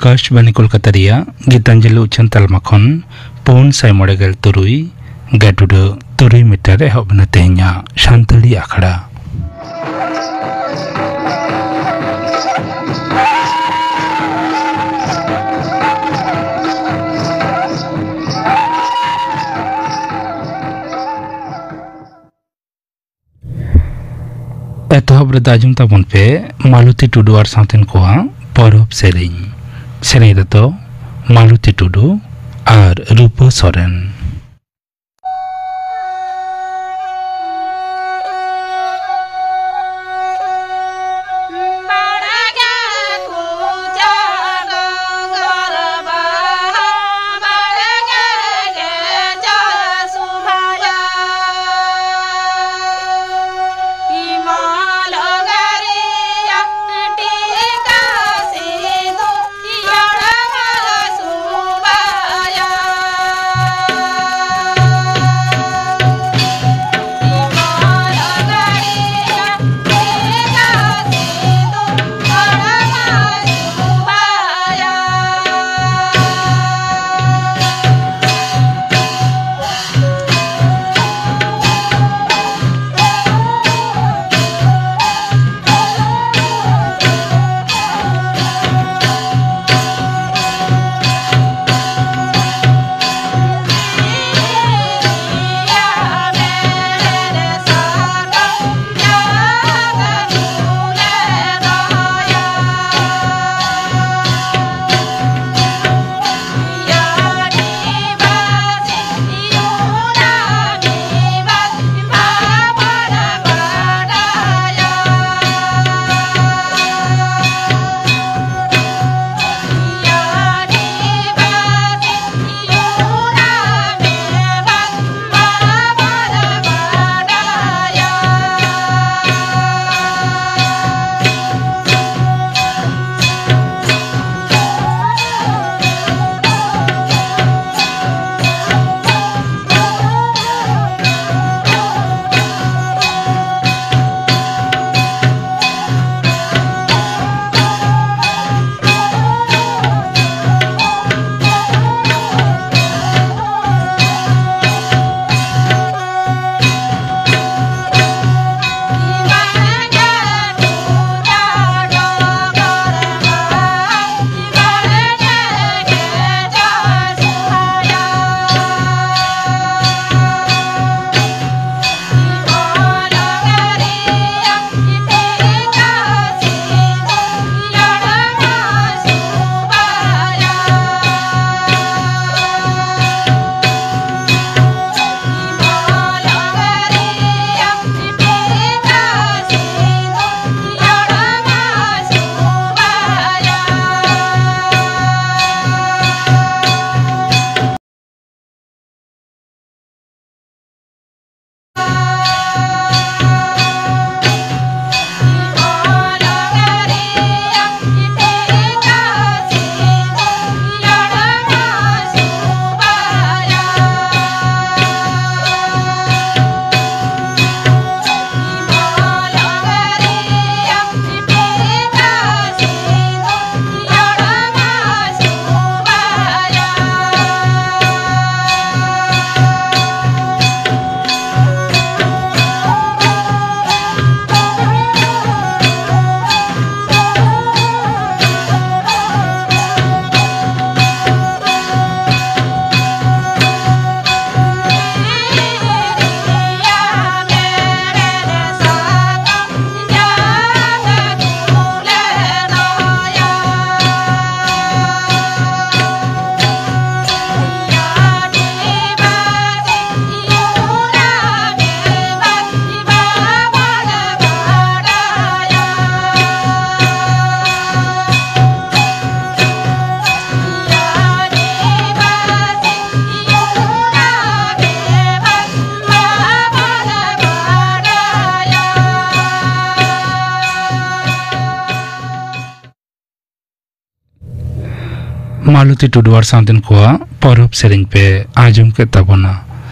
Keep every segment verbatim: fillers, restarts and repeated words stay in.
ᱟᱠᱟᱥᱵᱟᱱᱤ ᱠᱳᱞᱠᱟᱛᱟ ᱨᱮᱭᱟᱜ ᱜᱤᱛᱟᱧᱡᱚᱞᱤ ᱩᱪᱷᱟᱹᱱ ᱛᱟᱞᱢᱟ ᱠᱷᱚᱱ ᱯᱩᱱ ᱥᱟᱭ ᱢᱚᱬᱮ ᱜᱮᱞ ᱛᱩᱨᱩᱭ ᱜᱟᱹᱰᱩᱰᱟᱹ ᱛᱩᱨᱩᱭ ᱢᱤᱴᱟᱨ ᱨᱮ ᱮᱦᱚᱵ ᱮᱱᱟ ᱛᱮᱦᱮᱧᱟᱜ ᱥᱟᱱᱛᱟᱲᱤ ᱟᱠᱷᱲᱟ᱾ ᱮᱛᱚᱦᱚᱵ ᱨᱮᱫᱚ ᱟᱸᱡᱚᱢ ᱛᱟᱵᱚᱱ ᱯᱮ ᱢᱟᱞᱚᱛᱤ ᱴᱩᱰᱩ ᱟᱨ ᱥᱟᱶᱛᱮᱱ ᱠᱚᱣᱟᱜ ᱯᱚᱨᱚᱵᱽ ᱥᱮᱨᱮᱧ᱾ ᱥᱮᱨᱮᱧ ᱨᱮᱫᱚ ᱢᱟᱞᱚᱛᱤ ᱴᱩᱰᱩ ᱟᱨ ᱨᱩᱯᱟᱹ ᱥᱚᱨᱮᱱ᱾ ᱢᱟᱞᱚᱛᱤ ᱴᱩᱰᱩ ᱟᱨ ᱥᱟᱶᱛᱮᱱ ᱠᱚᱣᱟᱜ ᱯᱚᱨᱚᱵᱽ ᱥᱮᱨᱮᱧ ᱯᱮ ᱟᱸᱡᱚᱢ ᱠᱮᱫ ᱛᱟᱵᱚᱱᱟ᱾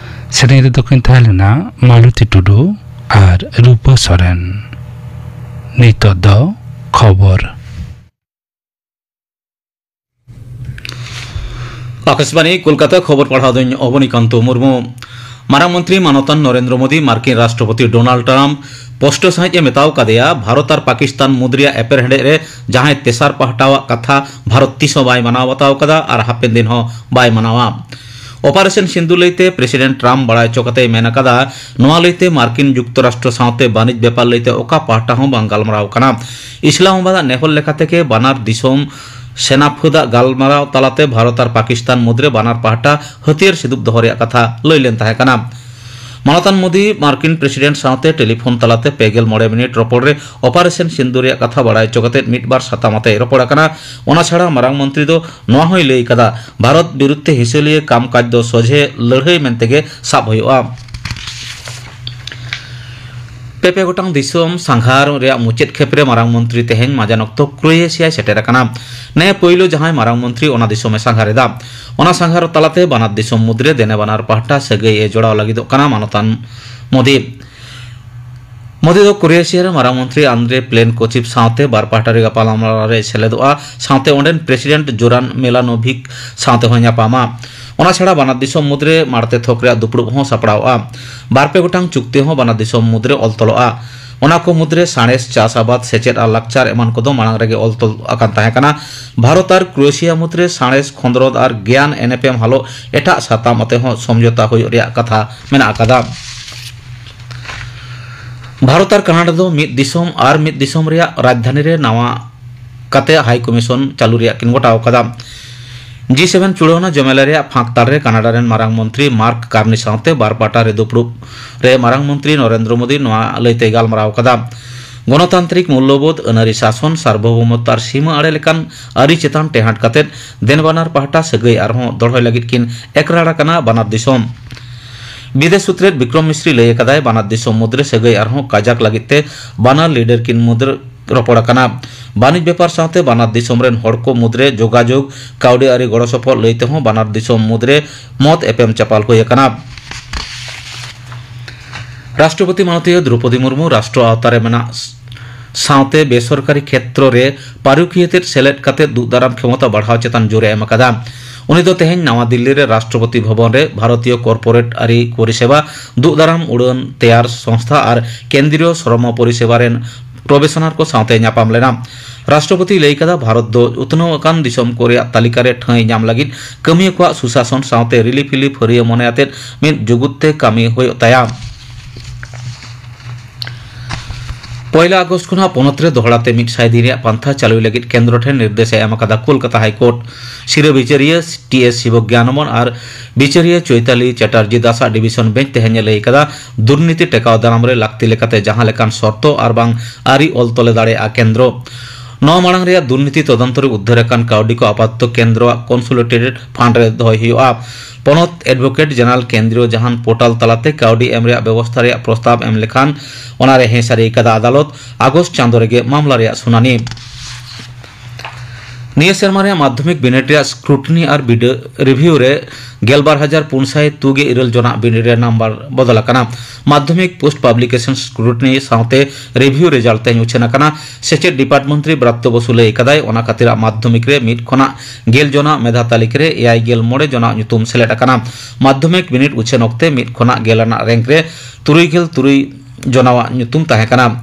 ᱥᱮᱨᱮᱧ ᱨᱮᱫᱚ ᱠᱤᱱ ᱛᱟᱦᱮᱸ ᱞᱮᱱᱟ ᱢᱟᱞᱚᱛᱤ ᱴᱩᱰᱩ ᱟᱨ ᱨᱩᱯᱟᱹ ᱥᱚᱨᱮᱱ᱾ ᱱᱤᱛᱚᱜ ᱫᱚ ᱠᱷᱚᱵᱚᱨ᱾ ᱟᱠᱟᱥᱵᱟᱬᱤ ᱠᱳᱞᱠᱟᱛᱟ, ᱠᱷᱚᱵᱚᱨ ᱯᱟᱲᱦᱟᱣ ᱫᱚᱧ ᱚᱵᱚᱱᱤᱠᱟᱱᱛᱚ ᱢᱩᱨᱢᱩ᱾ ᱢᱟᱨᱟᱝ ᱢᱚᱱᱛᱨᱤ ᱢᱟᱱᱚᱛᱟᱱ ᱱᱚᱨᱮᱱᱫᱨᱚ ᱢᱳᱫᱤ ᱢᱟᱨᱠᱤᱱ ᱨᱟᱥᱴᱨᱚᱯᱚᱛᱤ ᱰᱳᱱᱟᱞᱰ ᱴᱨᱟᱢᱯ ᱯᱚᱥᱴᱚ ᱥᱟᱹᱦᱤᱡ ᱮ ᱢᱮᱛᱟᱣ ᱠᱟᱫᱮᱭᱟ, ᱵᱷᱟᱨᱚᱛ ᱟᱨ ᱯᱟᱠᱤᱥᱛᱟᱱ ᱢᱩᱫᱽ ᱨᱮᱭᱟᱜ ᱮᱯᱮᱨᱦᱮᱸᱰᱮᱡ ᱨᱮ ᱡᱟᱦᱟᱸᱭ ᱛᱮᱥᱟᱨ ᱯᱟᱦᱴᱟᱣᱟᱜ ᱠᱟᱛᱷᱟ ᱵᱷᱟᱨᱚᱛ ᱛᱤᱥ ᱦᱚᱸ ᱵᱟᱭ ᱢᱟᱱᱟᱣ ᱵᱟᱛᱟᱣ ᱠᱟᱫᱟ ᱟᱨ ᱦᱟᱯᱮᱱ ᱫᱤᱱ ᱦᱚᱸ ᱵᱟᱭ ᱢᱟᱱᱟᱣᱟ᱾ ᱚᱯᱟᱨᱮᱥᱚᱱ ᱥᱤᱱᱫᱩ ᱞᱟᱹᱭᱛᱮ ᱯᱨᱮᱥᱤᱰᱮᱱᱴ ᱴᱨᱟᱢᱯ ᱵᱟᱲᱟᱭ ᱦᱚᱪᱚ ᱠᱟᱛᱮᱭ ᱢᱮᱱ ᱟᱠᱟᱫᱟ, ᱱᱚᱣᱟ ᱞᱟᱹᱭᱛᱮ ᱢᱟᱨᱠᱤᱱ ᱡᱩᱠᱛᱚᱨᱟᱥᱴᱨᱚ ᱥᱟᱶᱛᱮ ᱵᱟᱹᱱᱤᱡᱽ ᱵᱮᱯᱟᱨ ᱞᱟᱹᱭᱛᱮ ᱚᱠᱟ ᱯᱟᱦᱴᱟ ᱦᱚᱸ ᱵᱟᱝ ᱜᱟᱞᱢᱟᱨᱟᱣ ᱠᱟᱱᱟ᱾ ᱤᱥᱞᱟᱢᱟᱵᱟᱫ ᱟᱜ ᱱᱮᱦᱚᱨ ᱞᱮᱠᱟᱛᱮ ᱜᱮ ᱵᱟᱱᱟᱨ ᱫᱤᱥᱚᱢ ᱥᱮᱱᱟ ᱯᱷᱟᱹᱫ ᱟᱜ ᱜᱟᱞᱢᱟᱨᱟᱣ ᱛᱟᱞᱟᱛᱮ ᱵᱷᱟᱨᱚᱛ ᱟᱨ ᱯᱟᱠᱤᱥᱛᱟᱱ ᱢᱩᱫᱽᱨᱮ ᱵᱟᱱᱟᱨ ᱯᱟᱦᱴᱟ ᱦᱟᱹᱛᱭᱟᱹᱨ ᱥᱤᱫᱩᱯ ᱫᱚᱦᱚ ᱨᱮᱭᱟᱜ ᱠᱟᱛᱷᱟ ᱞᱟᱹᱭ ᱞᱮᱱ ᱛᱟᱦᱮᱸ ᱠᱟᱱᱟ᱾ ᱢᱟᱱᱚᱛᱟᱱ ᱢᱳᱫᱤ ᱢᱟᱨᱠᱤᱱ ᱯᱨᱮᱥᱤᱰᱮᱱᱴ ᱥᱟᱶᱛᱮ ᱴᱮᱞᱤᱯᱷᱳᱱ ᱛᱟᱞᱟᱛᱮ ᱯᱮ ᱜᱮᱞ ᱢᱚᱬᱮ ᱢᱤᱱᱤᱴ ᱨᱚᱯᱚᱲ ᱨᱮ ᱚᱯᱟᱨᱮᱥᱚᱱ ᱥᱤᱱᱫᱩ ᱨᱮᱭᱟᱜ ᱠᱟᱛᱷᱟ ᱵᱟᱲᱟᱭ ᱦᱚᱪᱚ ᱠᱟᱛᱮ ᱢᱤᱫ ᱵᱟᱨ ᱥᱟᱛᱟᱢ ᱟᱛᱮᱭ ᱨᱚᱯᱚᱲ ᱟᱠᱟᱱᱟ᱾ ᱚᱱᱟ ᱪᱷᱟᱲᱟ ᱢᱟᱨᱟᱝ ᱢᱚᱱᱛᱨᱤ ᱫᱚ ᱱᱚᱣᱟ ᱦᱚᱸᱭ ᱞᱟᱹᱭ ᱠᱟᱫᱟ, ᱵᱷᱟᱨᱚᱛ ᱵᱤᱨᱩᱫᱷ ᱛᱮ ᱦᱤᱸᱥᱟᱹᱞᱤᱭᱟᱹ ᱠᱟᱢ ᱠᱟᱡᱽ ᱫᱚ ᱥᱚᱡᱷᱮ ᱞᱟᱹᱲᱦᱟᱹᱭ ᱢᱮᱱᱛᱮ ᱜᱮ ᱥᱟᱵ ᱦᱩᱭᱩᱜᱼᱟ᱾ ᱯᱮ ᱯᱮ ᱜᱚᱴᱟᱝ ᱫᱤᱥᱚᱢ ᱥᱟᱸᱜᱷᱟᱨ ᱨᱮᱭᱟᱜ ᱢᱩᱪᱟᱹᱫ ᱠᱷᱮᱯ ᱨᱮ ᱢᱟᱨᱟᱝ ᱢᱚᱱᱛᱨᱤ ᱛᱮᱦᱮᱧ ᱢᱟᱡᱟᱱ ᱚᱠᱛᱚ ᱠᱨᱳᱭᱮᱥᱤᱭᱟᱭ ᱥᱮᱴᱮᱨ ᱟᱠᱟᱱᱟ᱾ ᱱᱮ ᱯᱳᱭᱞᱳ ᱡᱟᱦᱟᱸᱭ ᱢᱟᱨᱟᱝ ᱢᱚᱱᱛᱨᱤ ᱚᱱᱟ ᱫᱤᱥᱚᱢᱮ ᱥᱟᱸᱜᱷᱟᱨ ᱮᱫᱟ᱾ ᱚᱱᱟ ᱥᱟᱸᱜᱷᱟᱨ ᱛᱟᱞᱟᱛᱮ ᱵᱟᱱᱟᱨ ᱫᱤᱥᱚᱢ ᱢᱩᱫᱽᱨᱮ ᱫᱮᱱᱮ ᱵᱟᱱᱟᱨ ᱯᱟᱦᱴᱟ ᱥᱟᱹᱜᱟᱹᱭ ᱮ ᱡᱚᱲᱟᱣ ᱞᱟᱹᱜᱤᱫᱚᱜ ᱠᱟᱱᱟ ᱢᱟᱱᱚᱛᱟᱱ ᱢᱳᱫᱤ᱾ ᱢᱳᱫᱤ ᱫᱚ ᱠᱨᱳᱭᱮᱥᱤᱭᱟ ᱨᱮ ᱢᱟᱨᱟᱝ ᱢᱚᱱᱛᱨᱤ ᱟᱱᱫᱨᱮ ᱯᱞᱮᱱᱠᱳᱪᱤᱯ ᱥᱟᱶᱛᱮ ᱵᱟᱨ ᱯᱟᱦᱴᱟ ᱨᱮ ᱜᱟᱯᱟᱞᱢᱟᱨᱟᱣ ᱨᱮ ᱥᱮᱞᱮᱫᱚᱜᱼᱟ᱾ ᱥᱟᱶᱛᱮ ᱚᱸᱰᱮᱱ ᱯᱨᱮᱥᱤᱰᱮᱱᱴ ᱡᱳᱨᱟᱱ ᱢᱮᱞᱟᱱᱳᱵᱷᱤᱠ ᱥᱟᱶᱛᱮ ᱦᱚᱸ ᱧᱟᱯᱟᱢᱟ᱾ ᱚᱱᱟ ᱪᱷᱟᱲᱟ ᱵᱟᱱᱟᱨ ᱫᱤᱥᱚᱢ ᱢᱩᱫᱽᱨᱮ ᱢᱟᱲᱛᱮ ᱛᱷᱚᱠ ᱨᱮᱭᱟᱜ ᱫᱩᱯᱲᱩᱵ ᱦᱚᱸ ᱥᱟᱯᱲᱟᱣᱜᱼᱟ᱾ ᱵᱟᱨ ᱯᱮ ᱜᱚᱴᱟᱝ ᱪᱩᱠᱛᱤ ᱦᱚᱸ ᱵᱟᱱᱟᱨ ᱫᱤᱥᱚᱢ ᱢᱩᱫᱽᱨᱮ ᱚᱞ ᱛᱚᱞᱚᱜᱼᱟ᱾ ᱚᱱᱟ ᱠᱚ ᱢᱩᱫᱽᱨᱮ ᱥᱟᱬᱮᱥ, ᱪᱟᱥ ᱟᱵᱟᱫ, ᱥᱮᱪᱮᱫ ᱟᱨ ᱞᱟᱠᱪᱟᱨ ᱮᱢᱟᱱ ᱠᱚᱫᱚ ᱢᱟᱲᱟᱝ ᱨᱮᱜᱮ ᱚᱞ ᱛᱚᱞ ᱟᱠᱟᱱ ᱛᱟᱦᱮᱸ ᱠᱟᱱᱟ᱾ ᱵᱷᱟᱨᱚᱛ ᱟᱨ ᱠᱨᱳᱭᱮᱥᱤᱭᱟ ᱢᱩᱫᱽᱨᱮ ᱥᱟᱬᱮᱥ, ᱠᱷᱚᱸᱫᱽᱨᱚᱸᱫᱽ ᱟᱨ ᱜᱮᱭᱟᱱ ᱮᱱᱮᱯᱮᱢ ᱦᱟᱞᱚᱜ ᱮᱴᱟᱜ ᱥᱟᱛᱟᱢ ᱟᱛᱮ ᱦᱚᱸ ᱥᱚᱢᱡᱷᱚᱛᱟ ᱦᱩᱭᱩᱜ ᱨᱮᱭᱟᱜ ᱠᱟᱛᱷᱟ ᱢᱮᱱᱟᱜ ᱟᱠᱟᱫᱟ᱾ ᱵᱷᱟᱨᱚᱛ ᱟᱨ ᱠᱟᱱᱟᱰᱟ ᱫᱚ ᱢᱤᱫ ᱫᱤᱥᱚᱢ ᱟᱨ ᱢᱤᱫ ᱫᱤᱥᱚᱢ ᱨᱮᱭᱟᱜ ᱨᱟᱡᱽᱫᱷᱟᱱᱤ ᱨᱮ ᱱᱟᱣᱟ ᱠᱟᱛᱮ ᱦᱟᱭ ᱠᱚᱢᱤᱥᱚᱱ ᱪᱟᱹᱞᱩ ᱨᱮᱭᱟᱜ ᱠᱤᱱ ᱜᱚᱴᱟᱣ ᱟᱠᱟᱫᱟ᱾ ᱡᱤ ᱥᱮᱵᱷᱮᱱ ᱪᱩᱲᱟᱹᱣᱱᱟ ᱡᱚᱢᱮᱞᱟ ᱨᱮᱭᱟᱜ ᱯᱷᱟᱸᱠ ᱛᱟᱞ ᱨᱮ ᱠᱟᱱᱟᱰᱟ ᱨᱮᱱ ᱢᱟᱨᱟᱝ ᱢᱚᱱᱛᱨᱤ ᱢᱟᱨᱠ ᱠᱟᱨᱱᱤ ᱥᱟᱶᱛᱮ ᱵᱟᱨ ᱯᱟᱦᱴᱟ ᱨᱮ ᱫᱩᱯᱲᱩᱵ ᱨᱮ ᱢᱟᱨᱟᱝ ᱢᱚᱱᱛᱨᱤ ᱱᱚᱨᱮᱱᱫᱨᱚ ᱢᱳᱫᱤ ᱱᱚᱣᱟ ᱞᱟᱹᱭᱛᱮᱭ ᱜᱟᱞᱢᱟᱨᱟᱣ ᱟᱠᱟᱫᱟ, ᱜᱚᱱᱚᱛᱟᱱᱛᱨᱤᱠ ᱢᱩᱞᱞᱚᱵᱳᱫᱷ, ᱟᱹᱱᱟᱹᱨᱤ ᱥᱟᱥᱚᱱ, ᱥᱟᱨᱵᱚᱵᱷᱳᱣᱢᱚᱛᱛᱚ ᱟᱨ ᱥᱤᱢᱟᱹ ᱟᱲᱮ ᱞᱮᱠᱟᱱ ᱟᱹᱨᱤ ᱪᱮᱛᱟᱱ ᱴᱮᱦᱟᱸᱰ ᱠᱟᱛᱮ ᱫᱮᱱ ᱵᱟᱱᱟᱨ ᱯᱟᱦᱴᱟ ᱥᱟᱹᱜᱟᱹᱭ ᱟᱨᱦᱚᱸ ᱫᱚᱲᱦᱚᱭ ᱞᱟᱹᱜᱤᱫ ᱠᱤᱱ ᱮᱠᱨᱟᱲ ᱟᱠᱟᱱᱟ ᱵᱟᱱᱟᱨ ᱫᱤᱥᱚᱢ᱾ ᱵᱤᱫᱮᱥ ᱥᱩᱛᱨᱮᱫ ᱵᱤᱠᱨᱚᱢ ᱢᱤᱥᱨᱤ ᱞᱟᱹᱭ ᱟᱠᱟᱫᱟᱭ, ᱵᱟᱱᱟᱨ ᱫᱤᱥᱚᱢ ᱢᱩᱫᱽᱨᱮ ᱥᱟᱹᱜᱟᱹᱭ ᱟᱨᱦᱚᱸ ᱠᱟᱡᱟᱠ ᱞᱟᱹᱜᱤᱫ ᱛᱮ ᱵᱟᱱᱟᱨ ᱞᱤᱰᱟᱨ ᱠᱤᱱ ᱢᱩᱫᱽᱨᱮ ᱨᱚᱯᱚᱲ ᱟᱠᱟᱱᱟ᱾ ᱵᱟᱹᱱᱤᱡᱽ ᱵᱮᱯᱟᱨ ᱥᱟᱶᱛᱮ ᱵᱟᱱᱟᱨ ᱫᱤᱥᱚᱢ ᱨᱮᱱ ᱦᱚᱲ ᱠᱚ ᱢᱩᱫᱽᱨᱮ ᱡᱳᱜᱟᱡᱳᱜᱽ, ᱠᱟᱹᱣᱰᱤ ᱟᱹᱨᱤ ᱜᱚᱲᱚ ᱥᱚᱯᱚᱦᱚᱫ ᱞᱟᱹᱭ ᱛᱮᱦᱚᱸ ᱵᱟᱱᱟᱨ ᱫᱤᱥᱚᱢ ᱢᱩᱫᱽᱨᱮ ᱢᱚᱛ ᱮᱯᱮᱢ ᱪᱟᱯᱟᱞ ᱦᱩᱭ ᱟᱠᱟᱱᱟ᱾ ᱨᱟᱥᱴᱨᱚᱯᱚᱛᱤ ᱢᱟᱱᱚᱛᱤᱭᱟᱹ ᱫᱨᱚᱯᱚᱫᱤ ᱢᱩᱨᱢᱩ ᱨᱟᱥᱴᱨᱚ ᱟᱣᱛᱟ ᱨᱮ ᱢᱮᱱᱟᱜ ᱥᱟᱶᱛᱮ ᱵᱮᱥᱚᱨᱠᱟᱨᱤ ᱠᱷᱮᱛᱨᱚ ᱨᱮ ᱯᱟᱹᱨᱩᱠᱷᱤᱭᱟᱹ ᱛᱮᱫ ᱥᱮᱞᱮᱫ ᱠᱟᱛᱮ ᱫᱩᱜ ᱫᱟᱨᱟᱢ ᱠᱷᱮᱢᱚᱛᱟ ᱵᱟᱲᱦᱟᱣ ᱪᱮᱛᱟᱱ ᱡᱳᱨᱮ ᱮᱢ ᱟᱠᱟᱫᱟ᱾ ᱩᱱᱤ ᱫᱚ ᱛᱮᱦᱮᱧ ᱱᱟᱣᱟ ᱫᱤᱞᱞᱤ ᱨᱮ ᱨᱟᱥᱴᱨᱚᱯᱚᱛᱤ ᱵᱷᱚᱵᱚᱱ ᱨᱮ ᱵᱷᱟᱨᱚᱛᱤᱭᱚ ᱠᱚᱨᱯᱳᱨᱮᱴ ᱟᱹᱨᱤ ᱯᱚᱨᱤᱥᱮᱵᱟ, ᱫᱩᱜ ᱫᱟᱨᱟᱢ ᱩᱰᱟᱹᱱ ᱛᱮᱭᱟᱨ ᱥᱚᱝᱥᱛᱷᱟ ᱟᱨ ᱠᱮᱱᱫᱨᱤᱭᱚ ᱥᱨᱚᱢᱚ ᱯᱚᱨᱤᱥᱮᱵᱟ ᱨᱮᱱ ᱯᱨᱚᱵᱮᱥᱚᱱᱟᱨ ᱠᱚ ᱥᱟᱶᱛᱮ ᱧᱟᱯᱟᱢ ᱞᱮᱱᱟ᱾ ᱨᱟᱥᱴᱨᱚᱯᱚᱛᱤᱭ ᱞᱟᱹᱭ ᱠᱟᱫᱟ, ᱵᱷᱟᱨᱚᱛ ᱫᱚ ᱩᱛᱱᱟᱹᱣ ᱟᱠᱟᱱ ᱫᱤᱥᱚᱢ ᱠᱚ ᱨᱮᱭᱟᱜ ᱛᱟᱹᱞᱤᱠᱟ ᱨᱮ ᱴᱷᱟᱹᱭ ᱧᱟᱢ ᱞᱟᱹᱜᱤᱫ ᱠᱟᱹᱢᱤᱭᱟᱹ ᱠᱚᱣᱟᱜ ᱥᱩᱥᱟᱥᱚᱱ ᱥᱟᱶᱛᱮ ᱨᱤᱞᱤᱯᱷᱤᱞᱤ ᱯᱷᱟᱹᱨᱭᱟᱹ ᱢᱚᱱᱮ ᱟᱛᱮᱫ ᱢᱤᱫ ᱡᱩᱜᱩᱫ ᱛᱮ ᱠᱟᱹᱢᱤ ᱦᱩᱭᱩᱜ ᱛᱟᱭᱟ᱾ ᱯᱚᱭᱞᱟ ᱟᱜᱚᱥᱴ ᱠᱷᱚᱱᱟᱜ ᱯᱚᱱᱚᱛ ᱨᱮ ᱫᱚᱦᱲᱟ ᱛᱮ ᱢᱤᱫ ᱥᱟᱭ ᱫᱤᱱ ᱨᱮᱭᱟᱜ ᱯᱟᱱᱛᱷᱟ ᱪᱟᱹᱞᱩᱭ ᱞᱟᱹᱜᱤᱫ ᱠᱮᱱᱫᱨᱚ ᱴᱷᱮᱱ ᱱᱤᱨᱫᱮᱥ ᱮ ᱮᱢ ᱟᱠᱟᱫᱟ ᱠᱳᱞᱠᱟᱛᱟ ᱦᱟᱭ ᱠᱳᱨᱴ᱾ ᱥᱤᱨᱟᱹ ᱵᱤᱪᱟᱹᱨᱤᱭᱟᱹ ᱴᱤ ᱮᱥ ᱥᱤᱵᱚᱜᱽᱜᱟᱱᱚᱢᱚᱱ ᱟᱨ ᱵᱤᱪᱟᱹᱨᱤᱭᱟᱹ ᱪᱳᱭᱛᱟᱞᱤ ᱪᱟᱴᱟᱨᱡᱤ ᱫᱟᱥᱟᱜ ᱰᱤᱵᱤᱥᱚᱱ ᱵᱮᱧᱪ ᱛᱮᱦᱮᱧ ᱮ ᱞᱟᱹᱭ ᱟᱠᱟᱫᱟ, ᱫᱩᱨᱱᱤᱛᱤ ᱴᱮᱠᱟᱣ ᱫᱟᱨᱟᱢ ᱨᱮ ᱞᱟᱹᱠᱛᱤ ᱞᱮᱠᱟᱛᱮ ᱡᱟᱦᱟᱸ ᱞᱮᱠᱟᱱ ᱥᱚᱨᱛᱚ ᱟᱨ ᱵᱟᱝ ᱟᱹᱨᱤ ᱚᱞ ᱛᱚᱞᱮ ᱫᱟᱲᱮᱭᱟᱜᱼᱟ ᱠᱮᱱᱫᱨᱚ᱾ ᱱᱚᱣᱟ ᱢᱟᱲᱟᱝ ᱨᱮᱭᱟᱜ ᱫᱩᱨᱱᱤᱛᱤ ᱛᱚᱫᱚᱱᱛᱚ ᱨᱮ ᱩᱫᱽᱫᱷᱟᱹᱨ ᱟᱠᱟᱱ ᱠᱟᱹᱣᱰᱤ ᱠᱚ ᱟᱯᱟᱛᱚᱛᱚ ᱠᱮᱱᱫᱨᱚᱣᱟᱜ ᱠᱚᱱᱥᱳᱞᱤᱰᱮᱴᱮᱰ ᱯᱷᱟᱱᱰ ᱨᱮ ᱫᱚᱦᱚᱭ ᱦᱩᱭᱩᱜᱼᱟ᱾ ᱯᱚᱱᱚᱛ ᱮᱰᱵᱷᱳᱠᱮᱴ ᱡᱮᱱᱟᱨᱟᱞ ᱠᱮᱱᱫᱨᱤᱭᱚ ᱡᱟᱦᱟᱱ ᱯᱳᱨᱴᱟᱞ ᱛᱟᱞᱟᱛᱮ ᱠᱟᱹᱣᱰᱤ ᱮᱢ ᱨᱮᱭᱟᱜ ᱵᱮᱵᱚᱥᱛᱷᱟ ᱨᱮᱭᱟᱜ ᱯᱨᱚᱥᱛᱟᱵ ᱮᱢ ᱞᱮᱠᱷᱟᱱ, ᱚᱱᱟ ᱨᱮ ᱦᱮᱸᱥᱟᱹᱨᱤ ᱟᱠᱟᱫᱟ ᱟᱫᱟᱞᱚᱛ ᱟᱜᱚᱥᱴ ᱪᱟᱸᱫᱚ ᱨᱮᱜᱮ ᱢᱟᱢᱞᱟ ᱨᱮᱭᱟᱜ ᱥᱩᱱᱟᱹᱱᱤ᱾ ᱱᱤᱭᱟᱹ ᱥᱮᱨᱢᱟ ᱨᱮᱭᱟᱜ ᱢᱟᱫᱽᱫᱷᱚᱢᱤᱠ ᱵᱤᱱᱤᱰ ᱨᱮᱭᱟᱜ ᱥᱠᱨᱩᱴᱤᱱᱤ ᱟᱨ ᱵᱤᱰᱟᱹ ᱨᱤᱵᱷᱤᱭᱩ ᱨᱮ ᱜᱮᱞᱵᱟᱨ ᱦᱟᱡᱟᱨ ᱯᱩᱱ ᱥᱟᱭ ᱛᱩᱜᱮ ᱤᱨᱟᱹᱞ ᱡᱚᱱᱟᱜ ᱵᱤᱱᱤᱰ ᱨᱮ ᱱᱟᱢᱵᱟᱨ ᱵᱚᱫᱚᱞ ᱟᱠᱟᱱᱟ᱾ ᱢᱟᱫᱽᱫᱷᱚᱢᱤᱠ ᱯᱳᱥᱴ ᱯᱟᱵᱽᱞᱤᱠᱮᱥᱚᱱ ᱥᱠᱨᱩᱴᱤᱱᱤ ᱥᱟᱶᱛᱮ ᱨᱤᱵᱷᱤᱭᱩ ᱨᱮᱡᱟᱞᱴ ᱛᱮᱦᱮᱧ ᱩᱪᱷᱟᱹᱱ ᱟᱠᱟᱱᱟ᱾ ᱥᱮᱪᱮᱫ ᱰᱤᱯᱟᱨᱴ ᱢᱚᱱᱛᱨᱤ ᱵᱨᱟᱛᱭᱚ ᱵᱚᱥᱩ ᱞᱟᱹᱭ ᱟᱠᱟᱫᱟᱭ, ᱚᱱᱟ ᱠᱷᱟᱹᱛᱤᱨᱟᱜ ᱢᱟᱫᱽᱫᱷᱚᱢᱤᱠ ᱨᱮ ᱢᱤᱫ ᱠᱷᱚᱱᱟᱜ ᱜᱮᱞ ᱡᱚᱱᱟᱜ ᱢᱮᱫᱷᱟ ᱛᱟᱹᱞᱤᱠᱟ ᱨᱮ ᱮᱭᱟᱭ ᱜᱮᱞ ᱢᱚᱬᱮ ᱡᱚᱱᱟᱜ ᱧᱩᱛᱩᱢ ᱥᱮᱞᱮᱫ ᱟᱠᱟᱱᱟ᱾ ᱢᱟᱫᱽᱫᱷᱚᱢᱤᱠ ᱵᱤᱱᱤᱰ ᱩᱪᱷᱟᱹᱱ ᱚᱠᱛᱮ ᱢᱤᱫ ᱠᱷᱚᱱᱟᱜ ᱜᱮᱞ ᱟᱱᱟᱜ ᱨᱮᱝᱠ ᱨᱮ ᱛᱩᱨᱩᱭ ᱜᱮᱞ ᱛᱩᱨᱩᱭ ᱡᱚᱱᱟᱣᱟᱜ ᱧᱩᱛᱩᱢ ᱛᱟᱦᱮᱸ ᱠᱟᱱᱟ᱾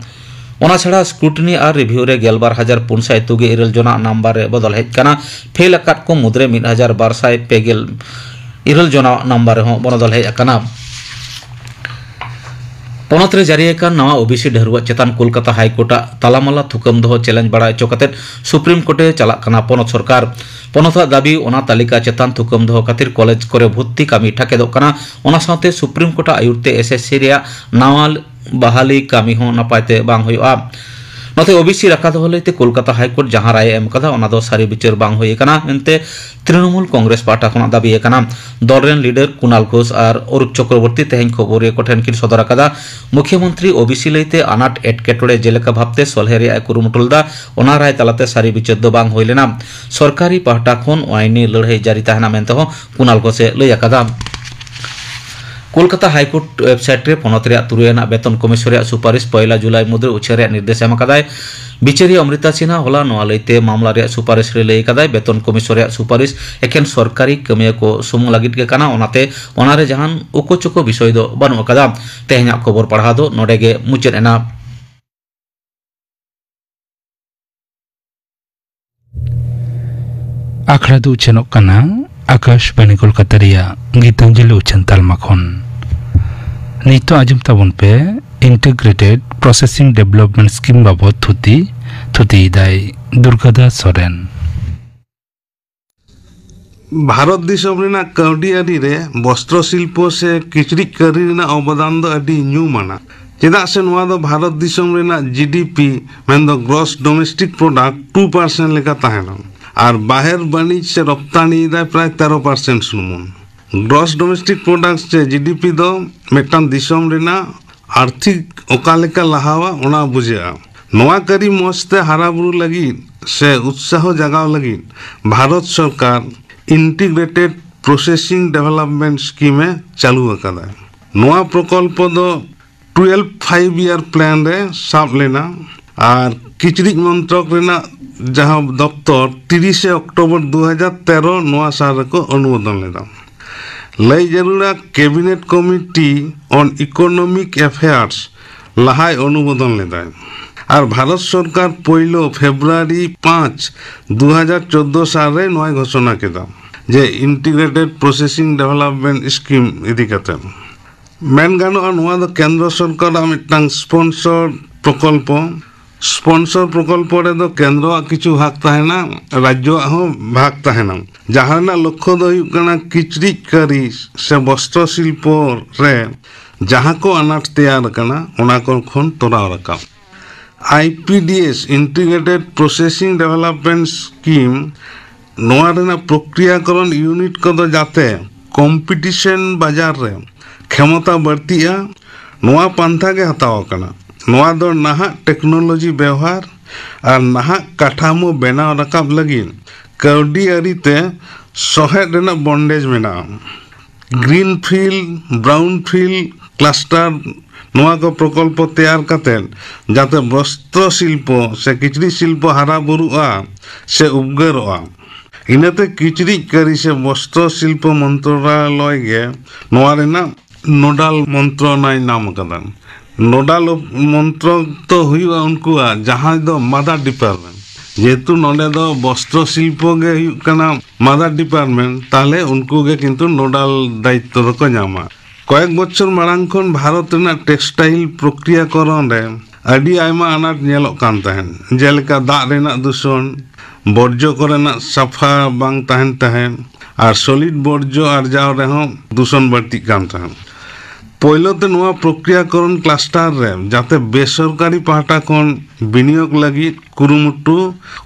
ᱚᱱᱟ ᱪᱷᱟᱲᱟ ᱥᱠᱨᱩᱴᱤᱱᱤ ᱟᱨ ᱨᱤᱵᱷᱤᱭᱩ ᱨᱮ ᱜᱮᱞᱵᱟᱨ ᱦᱟᱡᱟᱨ ᱯᱩᱱ ᱥᱟᱭ ᱛᱩᱜᱮ ᱤᱨᱟᱹᱞ ᱡᱚᱱᱟᱜ ᱱᱟᱢᱵᱟᱨ ᱨᱮ ᱵᱚᱫᱚᱞ ᱦᱮᱡ ᱠᱟᱱᱟ᱾ ᱯᱷᱮᱞ ᱟᱠᱟᱫ ᱠᱚ ᱢᱩᱫᱽᱨᱮ ᱢᱤᱫ ᱦᱟᱡᱟᱨ ᱵᱟᱨ ᱥᱟᱭ ᱯᱮ ᱜᱮᱞ ᱤᱨᱟᱹᱞ ᱡᱚᱱᱟᱜ ᱱᱟᱢᱵᱟᱨ ᱨᱮᱦᱚᱸ ᱵᱚᱱᱚᱫᱚᱞ ᱦᱮᱡ ᱟᱠᱟᱱᱟ᱾ ᱯᱚᱱᱚᱛ ᱨᱮ ᱡᱟᱹᱨᱤ ᱟᱠᱟᱱ ᱱᱟᱣᱟ ᱳᱵᱤᱥᱤ ᱰᱷᱟᱹᱨᱣᱟᱹᱜ ᱪᱮᱛᱟᱱ ᱠᱳᱞᱠᱟᱛᱟ ᱦᱟᱭ ᱠᱳᱨᱴ ᱟᱜ ᱛᱟᱞᱟᱢᱟᱞᱟ ᱛᱷᱩᱠᱟᱹᱢ ᱫᱚᱦᱚ ᱪᱮᱞᱮᱧᱡᱽ ᱵᱟᱲᱟ ᱦᱚᱪᱚ ᱠᱟᱛᱮ ᱥᱩᱯᱨᱤᱢ ᱠᱳᱨᱴ ᱮ ᱪᱟᱞᱟᱜ ᱠᱟᱱᱟ ᱯᱚᱱᱚᱛ ᱥᱚᱨᱠᱟᱨ᱾ ᱯᱚᱱᱚᱛ ᱟᱜ ᱫᱟᱹᱵᱤ, ᱚᱱᱟ ᱛᱟᱹᱞᱤᱠᱟ ᱪᱮᱛᱟᱱ ᱛᱷᱩᱠᱟᱹᱢ ᱫᱚᱦᱚ ᱠᱷᱟᱹᱛᱤᱨ ᱠᱚᱞᱮᱡᱽ ᱠᱚᱨᱮ ᱵᱷᱩᱨᱛᱤ ᱠᱟᱹᱢᱤ ᱴᱷᱟᱠᱮᱫᱚᱜ ᱠᱟᱱᱟ᱾ ᱚᱱᱟ ᱥᱟᱶᱛᱮ ᱥᱩᱯᱨᱤᱢ ᱠᱳᱨᱴ ᱟᱜ ᱟᱹᱭᱩᱨ ᱛᱮ ᱮᱥ ᱮᱥ ᱥᱤ ᱨᱮᱭᱟᱜ ᱱᱟᱣᱟ ᱵᱟᱦᱟᱞᱤ ᱠᱟᱹᱢᱤ ᱦᱚᱸ ᱱᱟᱯᱟᱭ ᱛᱮ ᱵᱟᱝ ᱦᱩᱭᱩᱜᱼᱟ᱾ ᱚᱛᱮ ᱳᱵᱤᱥᱤ ᱨᱟᱠᱷᱟ ᱫᱚᱦᱚ ᱞᱟᱹᱭᱛᱮ ᱠᱳᱞᱠᱟᱛᱟ ᱦᱟᱭᱠᱳᱨᱴ ᱡᱟᱦᱟᱸ ᱨᱟᱭ ᱮ ᱮᱢ ᱠᱟᱫᱟ, ᱚᱱᱟ ᱫᱚ ᱥᱟᱹᱨᱤ ᱵᱤᱪᱟᱹᱨ ᱵᱟᱝ ᱦᱩᱭ ᱟᱠᱟᱱᱟ ᱢᱮᱱᱛᱮ ᱛᱨᱤᱱᱚᱢᱩᱞ ᱠᱚᱝᱜᱨᱮᱥ ᱯᱟᱦᱴᱟ ᱠᱷᱚᱱᱟᱜ ᱫᱟᱹᱵᱤ ᱟᱠᱟᱱᱟ᱾ ᱫᱚᱞ ᱨᱮᱱ ᱞᱤᱰᱟᱨ ᱠᱩᱱᱟᱞ ᱜᱷᱳᱥ ᱟᱨ ᱚᱨᱩᱯ ᱪᱚᱠᱨᱚᱵᱚᱨᱛᱤ ᱛᱮᱦᱮᱧ ᱠᱷᱚᱵᱚᱨᱤᱭᱟᱹ ᱠᱚᱴᱷᱮᱱ ᱠᱤᱱ ᱥᱚᱫᱚᱨ ᱟᱠᱟᱫᱟ, ᱢᱩᱠᱷᱭᱚᱢᱚᱱᱛᱨᱤ ᱳᱵᱤᱥᱤ ᱞᱟᱹᱭᱛᱮ ᱟᱱᱟᱴ ᱮᱴᱠᱮᱴᱚᱬᱮ ᱡᱮᱞᱮᱠᱟ ᱵᱷᱟᱵᱛᱮ ᱥᱚᱞᱦᱮ ᱨᱮᱭᱟᱜ ᱮ ᱠᱩᱨᱩᱢᱩᱴᱩ ᱞᱮᱫᱟ, ᱚᱱᱟ ᱨᱟᱭ ᱛᱟᱞᱟᱛᱮ ᱥᱟᱹᱨᱤ ᱵᱤᱪᱟᱹᱨ ᱫᱚ ᱵᱟᱝ ᱦᱩᱭ ᱞᱮᱱᱟ᱾ ᱥᱚᱨᱠᱟᱨᱤ ᱯᱟᱦᱴᱟ ᱠᱷᱚᱱ ᱟᱭᱤᱱᱤ ᱞᱟᱹᱲᱦᱟᱹᱭ ᱡᱟᱹᱨᱤ ᱛᱟᱦᱮᱱᱟ ᱢᱮᱱᱛᱮ ᱦᱚᱸ ᱠᱩᱱᱟᱞ ᱜᱷᱳᱥ ᱮ ᱞᱟᱹᱭ ᱟᱠᱟᱫᱟ᱾ ᱠᱳᱞᱠᱟᱛᱟ ᱦᱟᱭᱠᱳᱨᱴ ᱣᱮᱵᱥᱟᱭᱤᱴ ᱨᱮ ᱯᱚᱱᱚᱛ ᱨᱮᱭᱟᱜ ᱛᱩᱨᱩᱭ ᱟᱱᱟᱜ ᱵᱮᱛᱚᱱ ᱠᱚᱢᱤᱥᱚᱱ ᱨᱮᱭᱟᱜ ᱥᱩᱯᱟᱨᱤᱥ ᱯᱚᱭᱞᱟ ᱡᱩᱞᱟᱭ ᱢᱩᱫᱽᱨᱮ ᱩᱪᱷᱟᱹᱱ ᱨᱮᱭᱟᱜ ᱱᱤᱨᱫᱮᱥ ᱮᱢ ᱟᱠᱟᱫᱟᱭ᱾ ᱵᱤᱪᱟᱹᱨᱤᱭᱟᱹ ᱚᱢᱨᱤᱛᱟ ᱥᱤᱱᱦᱟ ᱦᱚᱞᱟ ᱱᱚᱣᱟ ᱞᱟᱹᱭᱛᱮ ᱢᱟᱢᱞᱟ ᱨᱮᱭᱟᱜ ᱥᱩᱯᱟᱨᱤᱥ ᱨᱮ ᱞᱟᱹᱭ ᱟᱠᱟᱫᱟᱭ, ᱵᱮᱛᱚᱱ ᱠᱚᱢᱤᱥᱚᱱ ᱨᱮᱭᱟᱜ ᱥᱩᱯᱟᱨᱤᱥ ᱮᱠᱷᱮᱱ ᱥᱚᱨᱠᱟᱨᱤ ᱠᱟᱹᱢᱤᱭᱟᱹ ᱠᱚ ᱥᱩᱢᱩᱝ ᱞᱟᱹᱜᱤᱫ ᱜᱮ ᱠᱟᱱᱟ, ᱚᱱᱟᱛᱮ ᱚᱱᱟ ᱨᱮ ᱡᱟᱦᱟᱱ ᱩᱠᱩ ᱪᱩᱠᱩ ᱵᱤᱥᱚᱭ ᱫᱚ ᱵᱟᱹᱱᱩᱜ ᱟᱠᱟᱫᱟ᱾ ᱛᱮᱦᱮᱧᱟᱜ ᱠᱷᱚᱵᱚᱨ ᱯᱟᱲᱦᱟᱣ ᱫᱚ ᱱᱚᱰᱮ ᱜᱮ ᱢᱩᱪᱟᱹᱫ ᱮᱱᱟ᱾ ᱟᱠᱷᱲᱟ ᱫᱚ ᱩᱪᱷᱟᱹᱱᱚᱜ ᱠᱟᱱᱟ ᱟᱠᱟᱥᱵᱟᱱᱤ ᱠᱳᱞᱠᱟᱛᱟ ᱨᱮᱭᱟᱜ ᱜᱤᱛᱟᱧᱡᱚᱞᱤ ᱩᱪᱷᱟᱹᱱ ᱛᱟᱞᱢᱟ ᱠᱷᱚᱱ᱾ ᱱᱤᱛᱚᱜ ᱟᱸᱡᱚᱢ ᱛᱟᱵᱚᱱ ᱯᱮ Integrated Processing Development Scheme ᱵᱟᱵᱚᱫ ᱛᱷᱩᱛᱤ᱾ ᱛᱷᱩᱛᱤᱭᱮᱫᱟᱭ ᱫᱩᱨᱜᱟᱫᱟᱥ ᱥᱚᱨᱮᱱ᱾ ᱵᱷᱟᱨᱚᱛ ᱫᱤᱥᱚᱢ ᱨᱮᱱᱟᱜ ᱠᱟᱹᱣᱰᱤ ᱟᱹᱨᱤ ᱨᱮ ᱵᱚᱥᱛᱨᱚ ᱥᱤᱞᱯᱚ ᱥᱮ ᱠᱤᱪᱨᱤᱡ ᱠᱟᱹᱨᱤ ᱨᱮᱱᱟᱜ ᱚᱵᱚᱫᱟᱱ ᱫᱚ ᱟᱹᱰᱤ ᱧᱩᱢ ᱟᱱᱟ, ᱪᱮᱫᱟᱜ ᱥᱮ ᱱᱚᱣᱟ ᱫᱚ ᱵᱷᱟᱨᱚᱛ ᱫᱤᱥᱚᱢ ᱨᱮᱱᱟᱜ ᱡᱤᱰᱤᱯᱤ, ᱢᱮᱱᱫᱚ Gross Domestic Product, two percent ᱞᱮᱠᱟ ᱛᱟᱦᱮᱱᱟ ᱟᱨ ᱵᱟᱦᱮᱨ ᱵᱟᱹᱱᱤᱡᱽ ᱥᱮ ᱨᱚᱯᱛᱟᱱᱤ ᱮᱫᱟᱭ ᱯᱨᱟᱭ ᱛᱮᱨᱚ ᱯᱟᱨᱥᱮᱱᱴ ᱥᱩᱢᱩᱝ᱾ Gross Domestic Product ᱥᱮ ᱡᱤᱰᱤᱯᱤ ᱫᱚ ᱢᱤᱫᱴᱟᱝ ᱫᱤᱥᱚᱢ ᱨᱮᱱᱟᱜ ᱟᱨᱛᱷᱤᱠ ᱚᱠᱟ ᱞᱮᱠᱟ ᱞᱟᱦᱟᱣᱟ, ᱚᱱᱟ ᱵᱩᱡᱷᱟᱹᱜᱼᱟ᱾ ᱱᱚᱣᱟ ᱠᱟᱹᱨᱤ ᱢᱚᱸᱡᱽ ᱛᱮ ᱦᱟᱨᱟ ᱵᱩᱨᱩ ᱞᱟᱹᱜᱤᱫ ᱥᱮ ᱩᱛᱥᱟᱦᱚ ᱡᱟᱜᱟᱣ ᱞᱟᱹᱜᱤᱫ ᱵᱷᱟᱨᱚᱛ ᱥᱚᱨᱠᱟᱨ Integrated Processing Development Scheme ᱮ ᱪᱟᱹᱞᱩ ᱟᱠᱟᱫᱟ᱾ ᱱᱚᱣᱟ ᱯᱨᱚᱠᱚᱞᱯᱚ ᱫᱚ ᱴᱩᱭᱮᱞᱵᱷ ᱯᱷᱟᱭᱤᱵᱷ ᱤᱭᱟᱨ ᱯᱞᱮᱱ ᱨᱮ ᱥᱟᱵ ᱞᱮᱱᱟ ᱟᱨ ᱠᱤᱪᱨᱤᱡ ᱢᱚᱱᱛᱨᱚᱠ ᱨᱮᱱᱟᱜ ᱡᱟᱦᱟᱸ ᱫᱚᱯᱛᱚᱨ ᱛᱤᱨᱤᱥᱮ ᱚᱠᱴᱳᱵᱚᱨ ᱫᱩ ᱦᱟᱡᱟᱨ ᱛᱮᱨᱚ ᱱᱚᱣᱟ ᱥᱟᱞ ᱨᱮᱠᱚ ᱚᱱᱩᱢᱳᱫᱚᱱ ᱞᱮᱫᱟ᱾ ᱞᱟᱹᱭ ᱡᱟᱹᱨᱩᱲᱟ, Cabinet Committee on Economic Affairs ᱞᱟᱦᱟᱭ ᱚᱱᱩᱢᱳᱫᱚᱱ ᱞᱮᱫᱟᱭ ᱟᱨ ᱵᱷᱟᱨᱚᱛ ᱥᱚᱨᱠᱟᱨ ᱯᱳᱭᱞᱳ ᱯᱷᱮᱵᱽᱨᱩᱣᱟᱨᱤ ᱯᱟᱸᱪ, ᱫᱩ ᱦᱟᱡᱟᱨ ᱪᱳᱫᱽᱫᱳ ᱥᱟᱞ ᱨᱮ ᱱᱚᱣᱟᱭ ᱜᱷᱳᱥᱚᱱᱟ ᱠᱮᱫᱟ ᱡᱮ Integrated Processing Development Scheme ᱤᱫᱤ ᱠᱟᱛᱮ᱾ ᱢᱮᱱ ᱜᱟᱱᱚᱜᱼᱟ, ᱱᱚᱣᱟ ᱫᱚ ᱠᱮᱱᱫᱨᱚ ᱥᱚᱨᱠᱟᱨᱟᱜ ᱢᱤᱫᱴᱟᱝ ᱥᱯᱚᱱᱥᱚᱨ ᱯᱨᱚᱠᱚᱞᱯᱚ᱾ ᱥᱯᱚᱱᱥᱚᱨ ᱯᱨᱚᱠᱚᱞᱯᱚ ᱨᱮᱫᱚ ᱠᱮᱱᱫᱨᱚᱣᱟᱜ ᱠᱤᱪᱷᱩ ᱵᱷᱟᱜᱽ ᱛᱟᱦᱮᱱᱟ, ᱨᱟᱡᱽᱡᱚᱣᱟᱜ ᱦᱚᱸ ᱵᱷᱟᱜᱽ ᱛᱟᱦᱮᱱᱟ, ᱡᱟᱦᱟᱸ ᱨᱮᱱᱟᱜ ᱞᱚᱠᱠᱷᱚ ᱫᱚ ᱦᱩᱭᱩᱜ ᱠᱟᱱᱟ ᱠᱤᱪᱨᱤᱡ ᱠᱟᱹᱨᱤ ᱥᱮ ᱵᱚᱥᱛᱨᱚ ᱥᱤᱞᱯᱚ ᱨᱮ ᱡᱟᱦᱟᱸ ᱠᱚ ᱟᱱᱟᱴ ᱛᱮᱭᱟᱨ ᱟᱠᱟᱱᱟ, ᱚᱱᱟ ᱠᱚ ᱠᱷᱚᱱ ᱛᱚᱨᱟᱣ ᱨᱟᱠᱟᱵ᱾ I P D S, Integrated Processing Development Scheme, ᱱᱚᱣᱟ ᱨᱮᱱᱟᱜ ᱯᱨᱚᱠᱨᱤᱭᱟᱠᱚᱨᱚᱱ ᱤᱭᱩᱱᱤᱴ ᱠᱚᱫᱚ ᱡᱟᱛᱮ ᱠᱚᱢᱯᱤᱴᱤᱥᱚᱱ ᱵᱟᱡᱟᱨ ᱨᱮ ᱠᱷᱮᱢᱚᱛᱟ ᱵᱟᱹᱲᱛᱤᱜᱼᱟ, ᱱᱚᱣᱟ ᱯᱟᱱᱛᱷᱟ ᱜᱮ ᱦᱟᱛᱟᱣ ᱟᱠᱟᱱᱟ᱾ ᱱᱚᱣᱟ ᱫᱚ ᱱᱟᱦᱟᱜ ᱴᱮᱠᱱᱳᱞᱚᱡᱤ ᱵᱮᱣᱦᱟᱨ ᱟᱨ ᱱᱟᱦᱟᱜ ᱠᱟᱴᱷᱟᱢᱳ ᱵᱮᱱᱟᱣ ᱨᱟᱠᱟᱵ ᱞᱟᱹᱜᱤᱫ ᱠᱟᱹᱣᱰᱤ ᱟᱹᱨᱤ ᱛᱮ ᱥᱚᱦᱮᱫ ᱨᱮᱱᱟᱜ ᱵᱚᱱᱰᱮᱡᱽ ᱢᱮᱱᱟᱜᱼᱟ᱾ Green field, brown field cluster, ᱱᱚᱣᱟ ᱠᱚ ᱯᱨᱚᱠᱚᱞᱯᱚ ᱛᱮᱭᱟᱨ ᱠᱟᱛᱮ ᱡᱟᱛᱮ ᱵᱚᱥᱛᱨᱚ ᱥᱤᱞᱯᱚ ᱥᱮ ᱠᱤᱪᱨᱤᱡ ᱥᱤᱞᱯᱚ ᱦᱟᱨᱟ ᱵᱩᱨᱩᱜᱼᱟ ᱥᱮ ᱩᱯᱜᱟᱹᱨᱚᱜᱼᱟ᱾ ᱤᱱᱟᱹᱛᱮ ᱠᱤᱪᱨᱤᱡ ᱠᱟᱹᱨᱤ ᱥᱮ ᱵᱚᱥᱛᱨᱚ ᱥᱤᱞᱯᱚ ᱢᱚᱱᱛᱨᱟᱞᱚᱭ ᱜᱮ ᱱᱚᱣᱟ ᱨᱮᱱᱟᱜ ᱱᱳᱰᱟᱞ ᱢᱚᱱᱛᱨᱚᱱᱟᱭ ᱧᱟᱢ ᱟᱠᱟᱫᱟ᱾ ᱱᱳᱰᱟᱞ ᱢᱚᱱᱛᱨᱚ ᱫᱚ ᱦᱩᱭᱩᱜᱼᱟ ᱩᱱᱠᱩᱣᱟᱜ, ᱡᱟᱦᱟᱸᱭ ᱫᱚ ᱢᱟᱫᱟᱨ ᱰᱤᱯᱟᱨᱴᱢᱮᱱᱴ᱾ ᱡᱮᱦᱮᱛᱩ ᱱᱚᱰᱮ ᱫᱚ ᱵᱚᱥᱛᱨᱚ ᱥᱤᱞᱯᱚ ᱜᱮ ᱦᱩᱭᱩᱜ ᱠᱟᱱᱟ ᱢᱟᱫᱟᱨ ᱰᱤᱯᱟᱨᱴᱢᱮᱱᱴ, ᱛᱟᱦᱞᱮ ᱩᱱᱠᱩ ᱜᱮ ᱠᱤᱱᱛᱩ ᱱᱳᱰᱟᱞ ᱫᱟᱭᱤᱛᱛᱚ ᱫᱚᱠᱚ ᱧᱟᱢᱟ᱾ ᱠᱚᱭᱮᱠ ᱵᱚᱪᱷᱚᱨ ᱢᱟᱲᱟᱝ ᱠᱷᱚᱱ ᱵᱷᱟᱨᱚᱛ ᱨᱮᱱᱟᱜ ᱴᱮᱠᱥᱴᱟᱭᱤᱞ ᱯᱨᱚᱠᱨᱤᱭᱟᱠᱚᱨᱚᱱ ᱨᱮ ᱟᱹᱰᱤ ᱟᱭᱢᱟ ᱟᱱᱟᱴ ᱧᱮᱞᱚᱜ ᱠᱟᱱ ᱛᱟᱦᱮᱸᱫ, ᱡᱮᱞᱮᱠᱟ ᱫᱟᱜ ᱨᱮᱱᱟᱜ ᱫᱩᱥᱚᱱ, ᱵᱚᱨᱡᱚ ᱠᱚᱨᱮᱱᱟᱜ ᱥᱟᱯᱷᱟ ᱵᱟᱝ ᱛᱟᱦᱮᱱ ᱛᱟᱦᱮᱸᱫ, ᱟᱨ ᱥᱚᱞᱤᱰ ᱵᱚᱨᱡᱚ ᱟᱨᱡᱟᱣ ᱨᱮᱦᱚᱸ ᱫᱩᱥᱚᱱ ᱵᱟᱹᱲᱛᱤᱜ ᱠᱟᱱ ᱛᱟᱦᱮᱸᱫ᱾ ᱯᱳᱭᱞᱳ ᱛᱮ ᱱᱚᱣᱟ ᱯᱨᱚᱠᱨᱤᱭᱟᱠᱚᱨᱚᱱ ᱠᱞᱟᱥᱴᱟᱨ ᱨᱮ ᱡᱟᱛᱮ ᱵᱮᱥᱚᱨᱠᱟᱨᱤ ᱯᱟᱦᱴᱟ ᱠᱷᱚᱱ ᱵᱤᱱᱤᱭᱳᱜᱽ ᱞᱟᱹᱜᱤᱫ ᱠᱩᱨᱩᱢᱩᱴᱩ,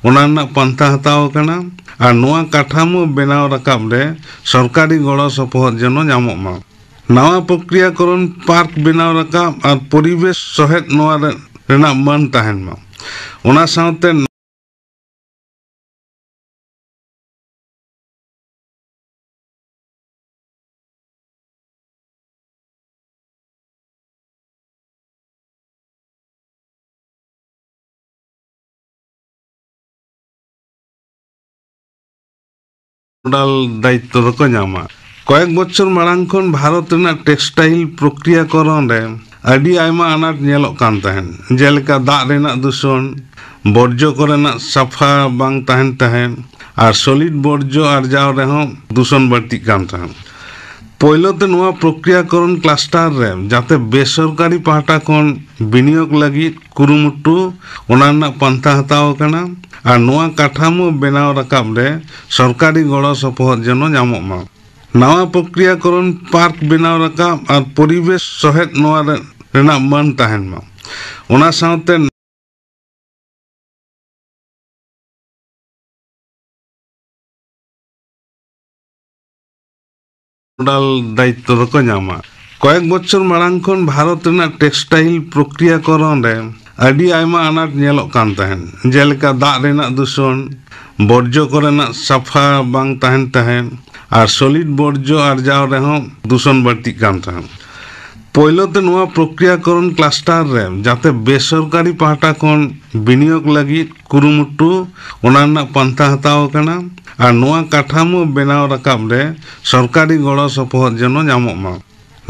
ᱚᱱᱟ ᱨᱮᱱᱟᱜ ᱯᱟᱱᱛᱷᱟ ᱦᱟᱛᱟᱣ ᱟᱠᱟᱱᱟ᱾ ᱟᱨ ᱱᱚᱣᱟ ᱠᱟᱴᱷᱟᱢᱳ ᱵᱮᱱᱟᱣ ᱨᱟᱠᱟᱵ ᱨᱮ ᱥᱚᱨᱠᱟᱨᱤ ᱜᱚᱲᱚ ᱥᱚᱯᱚᱦᱚᱫ ᱡᱮᱱᱚ ᱧᱟᱢᱚᱜ ᱢᱟ᱾ ᱱᱟᱣᱟ ᱯᱨᱚᱠᱨᱤᱭᱟᱠᱚᱨᱚᱱ ᱯᱟᱨᱠ ᱵᱮᱱᱟᱣ ᱨᱟᱠᱟᱵ ᱟᱨ ᱯᱚᱨᱤᱵᱮᱥ ᱥᱚᱦᱮᱫ ᱱᱚᱣᱟ ᱨᱮ-, ᱨᱮᱱᱟᱜ ᱢᱟᱹᱱ ᱛᱟᱦᱮᱱ ᱢᱟ᱾ ᱚᱱᱟ ᱥᱟᱶᱛᱮ ᱱᱳᱰᱟᱞ ᱫᱟᱭᱤᱛᱛᱚ ᱫᱚᱠᱚ ᱧᱟᱢᱟ᱾ ᱠᱚᱭᱮᱠ ᱵᱚᱪᱷᱚᱨ ᱢᱟᱲᱟᱝ ᱠᱷᱚᱱ ᱵᱷᱟᱨᱚᱛ ᱨᱮᱱᱟᱜ ᱴᱮᱠᱥᱴᱟᱭᱤᱞ ᱯᱨᱚᱠᱨᱤᱭᱟᱠᱚᱨᱚᱱ ᱨᱮ ᱟᱹᱰᱤ ᱟᱭᱢᱟ ᱟᱱᱟᱴ ᱧᱮᱞᱚᱜ ᱠᱟᱱ ᱛᱟᱦᱮᱸᱫ, ᱡᱮᱞᱮᱠᱟ ᱫᱟᱜ ᱨᱮᱱᱟᱜ ᱫᱩᱥᱚᱱ, ᱵᱚᱨᱡᱚ ᱠᱚᱨᱮᱱᱟᱜ ᱥᱟᱯᱷᱟ ᱵᱟᱝ ᱛᱟᱦᱮᱱ ᱛᱟᱦᱮᱸᱫ, ᱟᱨ ᱥᱚᱞᱤᱰ ᱵᱚᱨᱡᱚ ᱟᱨᱡᱟᱣ ᱨᱮᱦᱚᱸ ᱫᱩᱥᱚᱱ ᱵᱟᱹᱲᱛᱤᱜ ᱠᱟᱱ ᱛᱟᱦᱮᱸᱫ᱾ ᱯᱳᱭᱞᱳ ᱛᱮ ᱱᱚᱣᱟ ᱯᱨᱚᱠᱨᱤᱭᱟᱠᱚᱨᱚᱱ ᱠᱞᱟᱥᱴᱟᱨ ᱨᱮ ᱡᱟᱛᱮ ᱵᱮᱥᱚᱨᱠᱟᱨᱤ ᱯᱟᱦᱴᱟ ᱠᱷᱚᱱ ᱵᱤᱱᱤᱭᱳᱜᱽ ᱞᱟᱹᱜᱤᱫ ᱠᱩᱨᱩᱢᱩᱴᱩ, ᱚᱱᱟ ᱨᱮᱱᱟᱜ ᱯᱟᱱᱛᱷᱟ ᱦᱟᱛᱟᱣ ᱟᱠᱟᱱᱟ᱾ ᱟᱨ ᱱᱚᱣᱟ ᱠᱟᱴᱷᱟᱢᱳ ᱵᱮᱱᱟᱣ ᱨᱟᱠᱟᱵ ᱨᱮ ᱥᱚᱨᱠᱟᱨᱤ ᱜᱚᱲᱚ ᱥᱚᱯᱚᱦᱚᱫ ᱡᱮᱱᱚ ᱧᱟᱢᱚᱜ ᱢᱟ᱾ ᱱᱟᱣᱟ ᱯᱨᱚᱠᱨᱤᱭᱟᱠᱚᱨᱚᱱ ᱯᱟᱨᱠ ᱵᱮᱱᱟᱣ ᱨᱟᱠᱟᱵ ᱟᱨ ᱯᱚᱨᱤᱵᱮᱥ ᱥᱚᱦᱮᱫ ᱱᱚᱣᱟ ᱨᱮ-, ᱨᱮᱱᱟᱜ ᱢᱟᱹᱱ ᱛᱟᱦᱮᱱ ᱢᱟ᱾ ᱚᱱᱟ ᱥᱟᱶᱛᱮ ᱱᱚᱰᱟᱞ ᱫᱟᱭᱤᱛᱛᱚ ᱫᱚᱠᱚ ᱧᱟᱢᱟ᱾ ᱠᱚᱭᱮᱠ ᱵᱚᱪᱷᱚᱨ ᱢᱟᱲᱟᱝ ᱠᱷᱚᱱ ᱵᱷᱟᱨᱚᱛ ᱨᱮᱱᱟᱜ ᱴᱮᱠᱥᱴᱟᱭᱤᱞ ᱯᱨᱚᱠᱨᱤᱭᱟᱠᱚᱨᱚᱱ ᱨᱮ ᱟᱹᱰᱤ ᱟᱭᱢᱟ ᱟᱱᱟᱴ ᱧᱮᱞᱚᱜ ᱠᱟᱱ ᱛᱟᱦᱮᱸᱫ, ᱡᱮᱞᱮᱠᱟ ᱫᱟᱜ ᱨᱮᱱᱟᱜ ᱫᱩᱥᱚᱱ, ᱵᱚᱨᱡᱚ ᱠᱚᱨᱮᱱᱟᱜ ᱥᱟᱯᱷᱟ ᱵᱟᱝ ᱛᱟᱦᱮᱱ ᱛᱟᱦᱮᱸᱫ, ᱟᱨ ᱥᱚᱞᱤᱰ ᱵᱚᱨᱡᱚ ᱟᱨᱡᱟᱣ ᱨᱮᱦᱚᱸ ᱫᱩᱥᱚᱱ ᱵᱟᱹᱲᱛᱤᱜ ᱠᱟᱱ ᱛᱟᱦᱮᱸᱫ᱾ ᱯᱳᱭᱞᱳ ᱛᱮ ᱱᱚᱣᱟ ᱯᱨᱚᱠᱨᱤᱭᱟᱠᱚᱨᱚᱱ ᱠᱞᱟᱥᱴᱟᱨ ᱨᱮ ᱡᱟᱛᱮ ᱵᱮᱥᱚᱨᱠᱟᱨᱤ ᱯᱟᱦᱴᱟ ᱠᱷᱚᱱ ᱵᱤᱱᱤᱭᱳᱜᱽ ᱞᱟᱹᱜᱤᱫ ᱠᱩᱨᱩᱢᱩᱴᱩ, ᱚᱱᱟ ᱨᱮᱱᱟᱜ ᱯᱟᱱᱛᱷᱟ ᱦᱟᱛᱟᱣ ᱟᱠᱟᱱᱟ᱾ ᱟᱨ ᱱᱚᱣᱟ ᱠᱟᱴᱷᱟᱢᱳ ᱵᱮᱱᱟᱣ ᱨᱟᱠᱟᱵ ᱨᱮ ᱥᱚᱨᱠᱟᱨᱤ ᱜᱚᱲᱚ ᱥᱚᱯᱚᱦᱚᱫ ᱡᱮᱱᱚ ᱧᱟᱢᱚᱜ ᱢᱟ᱾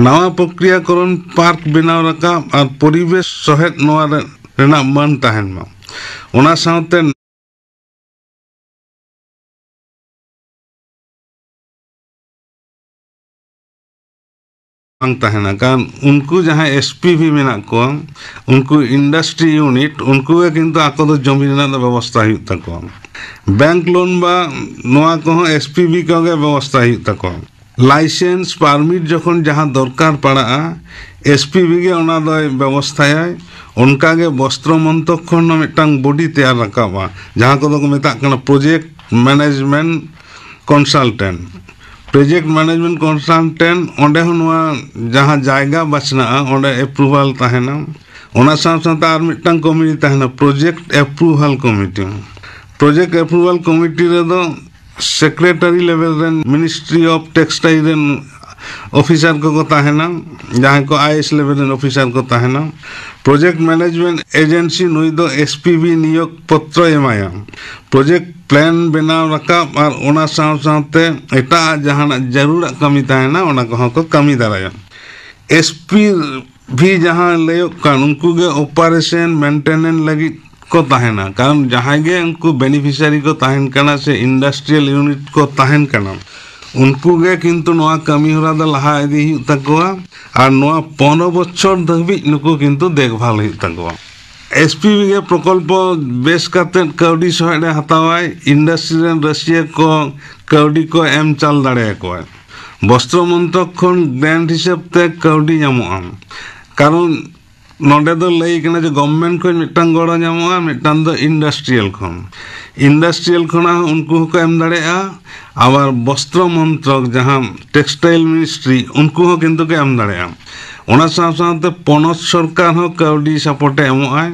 ᱱᱟᱣᱟ ᱯᱨᱚᱠᱨᱤᱭᱟᱠᱚᱨᱚᱱ ᱯᱟᱨᱠ ᱵᱮᱱᱟᱣ ᱨᱟᱠᱟᱵ ᱟᱨ ᱯᱚᱨᱤᱵᱮᱥ ᱥᱚᱦᱮᱫ ᱱᱚᱣᱟ ᱨᱮ-, ᱨᱮᱱᱟᱜ ᱢᱟᱹᱱ ᱛᱟᱦᱮᱱ ᱢᱟ᱾ ᱚᱱᱟ ᱥᱟᱶᱛᱮ ᱵᱟᱝ ᱛᱟᱦᱮᱱᱟ, ᱠᱟᱨᱚᱱ ᱩᱱᱠᱩ ᱡᱟᱦᱟᱸᱭ ᱮᱥ ᱯᱤ ᱵᱷᱤ ᱢᱮᱱᱟᱜ ᱠᱚᱣᱟ, ᱩᱱᱠᱩ ᱤᱱᱰᱟᱥᱴᱨᱤ ᱤᱭᱩᱱᱤᱴ, ᱩᱱᱠᱩ ᱜᱮ ᱠᱤᱱᱛᱩ ᱟᱠᱚ ᱫᱚ ᱡᱚᱢᱤ ᱨᱮᱱᱟᱜ ᱫᱚ ᱵᱮᱵᱚᱥᱛᱷᱟ ᱦᱩᱭᱩᱜ ᱛᱟᱠᱚᱣᱟ᱾ ᱵᱮᱝᱠ ᱞᱳᱱ ᱵᱟ ᱱᱚᱣᱟ ᱠᱚᱦᱚᱸ ᱮᱥ ᱯᱤ ᱵᱷᱤ ᱠᱚᱜᱮ ᱵᱮᱵᱚᱥᱛᱷᱟ ᱦᱩᱭᱩᱜ ᱛᱟᱠᱚᱣᱟ᱾ ᱞᱟᱭᱥᱮᱱᱥ ᱯᱟᱨᱢᱤᱴ ᱡᱚᱠᱷᱚᱱ ᱡᱟᱦᱟᱸ ᱫᱚᱨᱠᱟᱨ ᱯᱟᱲᱟᱜᱼᱟ, ᱮᱥ ᱯᱤ ᱵᱷᱤ ᱜᱮ ᱚᱱᱟ ᱫᱚᱭ ᱵᱮᱵᱚᱥᱛᱷᱟᱭᱟᱭ᱾ ᱚᱱᱠᱟᱜᱮ ᱵᱚᱥᱛᱨᱚ ᱢᱚᱱᱛᱨᱚᱠ ᱠᱷᱚᱱ ᱦᱚᱸ ᱢᱤᱫᱴᱟᱝ ᱵᱚᱰᱤ ᱛᱮᱭᱟᱨ ᱨᱟᱠᱟᱵᱼᱟ, ᱡᱟᱦᱟᱸ ᱠᱚᱫᱚ ᱠᱚ ᱢᱮᱛᱟᱜ ᱠᱟᱱᱟ ᱯᱨᱚᱡᱮᱠᱴ ᱢᱮᱱᱮᱡᱽᱢᱮᱱᱴ ᱠᱚᱱᱥᱟᱞᱴᱮᱱᱴ᱾ ᱯᱨᱚᱡᱮᱠᱴ ᱢᱮᱱᱮᱡᱽᱢᱮᱱᱴ ᱠᱚᱱᱥᱟᱞᱴᱮᱱᱴ, ᱚᱸᱰᱮ ᱦᱚᱸ ᱱᱚᱣᱟ ᱡᱟᱦᱟᱸ ᱡᱟᱭᱜᱟ ᱵᱟᱪᱷᱱᱟᱜᱼᱟ, ᱚᱸᱰᱮ ᱮᱯᱨᱩᱵᱷᱟᱞ ᱛᱟᱦᱮᱱᱟ᱾ ᱚᱱᱟ ᱥᱟᱶ ᱥᱟᱶᱛᱮ ᱟᱨ ᱢᱤᱫᱴᱟᱝ ᱠᱚᱢᱤᱴᱤ ᱛᱟᱦᱮᱱᱟ, ᱯᱨᱚᱡᱮᱠᱴ ᱮᱯᱨᱩᱵᱷᱟᱞ ᱠᱚᱢᱤᱴᱤ᱾ ᱯᱨᱚᱡᱮᱠᱴ ᱮᱯᱨᱩᱵᱷᱟᱞ ᱠᱚᱢᱤᱴᱤ ᱨᱮᱫᱚ ᱥᱮᱠᱨᱮᱴᱟᱨᱤ ᱞᱮᱵᱮᱞ ᱨᱮᱱ, ᱢᱤᱱᱤᱥᱴᱨᱤ ᱚᱯᱷ ᱴᱮᱠᱥᱴᱟᱭᱤᱞ ᱨᱮᱱ ᱚᱯᱷᱤᱥᱟᱨ ᱠᱚᱠᱚ ᱛᱟᱦᱮᱱᱟ, ᱡᱟᱦᱟᱸᱭ ᱠᱚ ᱟᱭ ᱮᱥ ᱞᱮᱵᱮᱞ ᱨᱮᱱ ᱚᱯᱷᱤᱥᱟᱨ ᱠᱚ ᱛᱟᱦᱮᱱᱟ᱾ ᱯᱨᱚᱡᱮᱠᱴ ᱢᱮᱱᱮᱡᱽᱢᱮᱱᱴ ᱮᱡᱮᱱᱥᱤ, ᱱᱩᱭ ᱫᱚ ᱮᱥ ᱯᱤ ᱵᱷᱤ ᱱᱤᱭᱳᱜᱽ ᱯᱚᱛᱨᱚᱭ ᱮᱢᱟᱭᱟ᱾ ᱯᱨᱚᱡᱮᱠᱴ ᱯᱞᱮᱱ ᱵᱮᱱᱟᱣ ᱨᱟᱠᱟᱵ ᱟᱨ ᱚᱱᱟ ᱥᱟᱶ ᱥᱟᱶᱛᱮ ᱮᱴᱟᱜ ᱡᱟᱦᱟᱱᱟᱜ ᱡᱟᱹᱨᱩᱲᱟᱜ ᱠᱟᱹᱢᱤ ᱛᱟᱦᱮᱱᱟ, ᱚᱱᱟ ᱠᱚᱦᱚᱸ ᱠᱚ ᱠᱟᱹᱢᱤ ᱫᱟᱲᱮᱭᱟᱜᱼᱟ᱾ ᱮᱥ ᱯᱤ ᱵᱷᱤ ᱡᱟᱦᱟᱸ ᱞᱟᱹᱭᱚᱜ ᱠᱟᱱ, ᱩᱱᱠᱩ ᱜᱮ ᱚᱯᱟᱨᱮᱥᱚᱱ ᱢᱮᱱᱴᱮᱱᱮᱱᱥ ᱞᱟᱹᱜᱤᱫ ᱠᱚ ᱛᱟᱦᱮᱱᱟ, ᱠᱟᱨᱚᱱ ᱡᱟᱦᱟᱸᱭ ᱜᱮ ᱩᱱᱠᱩ ᱵᱮᱱᱤᱯᱷᱤᱥᱤᱭᱟᱨᱤ ᱠᱚ ᱛᱟᱦᱮᱱ ᱠᱟᱱᱟ ᱥᱮ ᱤᱱᱰᱟᱥᱴᱨᱤᱭᱟᱞ ᱤᱭᱩᱱᱤᱴ ᱠᱚ ᱛᱟᱦᱮᱱ ᱠᱟᱱᱟ, ᱩᱱᱠᱩ ᱜᱮ ᱠᱤᱱᱛᱩ ᱱᱚᱣᱟ ᱠᱟᱹᱢᱤ ᱦᱚᱨᱟ ᱫᱚ ᱞᱟᱦᱟ ᱤᱫᱤ ᱦᱩᱭᱩᱜ ᱛᱟᱠᱚᱣᱟ᱾ ᱟᱨ ᱱᱚᱣᱟ ᱯᱚᱱᱨᱚ ᱵᱚᱪᱷᱚᱨ ᱫᱷᱟᱹᱵᱤᱡ ᱱᱩᱠᱩ ᱠᱤᱱᱛᱩ ᱫᱮᱠᱷᱵᱷᱟᱞ ᱦᱩᱭᱩᱜ ᱛᱟᱠᱚᱣᱟ᱾ ᱮᱥ ᱯᱤ ᱵᱷᱤ ᱜᱮ ᱯᱨᱚᱠᱚᱞᱯᱚ ᱵᱮᱥ ᱠᱟᱛᱮᱫ ᱠᱟᱹᱣᱰᱤ ᱥᱚᱦᱮᱫ ᱮ ᱦᱟᱛᱟᱣᱟᱭ, ᱤᱱᱰᱟᱥᱴᱨᱤ ᱨᱮᱱ ᱨᱟᱹᱥᱤᱭᱟᱹ ᱠᱚ ᱠᱟᱹᱣᱰᱤ ᱠᱚ ᱮᱢ ᱪᱟᱞ ᱫᱟᱲᱮᱭᱟᱠᱚᱣᱟᱭ᱾ ᱵᱚᱥᱛᱨᱚ ᱢᱚᱱᱛᱨᱚᱠ ᱠᱷᱚᱱ ᱜᱨᱮᱱᱴ ᱦᱤᱥᱟᱹᱵ ᱛᱮ ᱠᱟᱹᱣᱰᱤ ᱧᱟᱢᱚᱜᱼᱟ, ᱠᱟᱨᱚᱱ ᱱᱚᱰᱮ ᱫᱚ ᱞᱟᱹᱭ ᱠᱟᱱᱟ ᱡᱮ ᱜᱚᱵᱷᱢᱮᱱᱴ ᱠᱷᱚᱱ ᱢᱤᱫᱴᱟᱝ ᱜᱚᱲᱚ ᱧᱟᱢᱚᱜᱼᱟ, ᱢᱤᱫᱴᱟᱝ ᱫᱚ ᱤᱱᱰᱟᱥᱴᱨᱤᱭᱟᱞ ᱠᱷᱚᱱ᱾ ᱤᱱᱰᱟᱥᱴᱨᱤᱭᱟᱞ ᱠᱷᱚᱱᱟᱜ ᱦᱚᱸ ᱩᱱᱠᱩ ᱦᱚᱸᱠᱚ ᱮᱢ ᱫᱟᱲᱮᱭᱟᱜᱼᱟ᱾ ᱟᱵᱟᱨ ᱵᱚᱥᱛᱨᱚ ᱢᱚᱱᱛᱨᱚᱠ, ᱡᱟᱦᱟᱸ ᱴᱮᱠᱥᱴᱟᱭᱤᱞ ᱢᱤᱱᱤᱥᱴᱨᱤ, ᱩᱱᱠᱩ ᱦᱚᱸ ᱠᱤᱱᱛᱩ ᱠᱚ ᱮᱢ ᱫᱟᱲᱮᱭᱟᱜᱼᱟ᱾ ᱚᱱᱟ ᱥᱟᱶ ᱥᱟᱶᱛᱮ ᱯᱚᱱᱚᱛ ᱥᱚᱨᱠᱟᱨ ᱦᱚᱸ ᱠᱟᱹᱣᱰᱤ ᱥᱟᱯᱳᱨᱴ ᱮ ᱮᱢᱚᱜᱼᱟᱭ᱾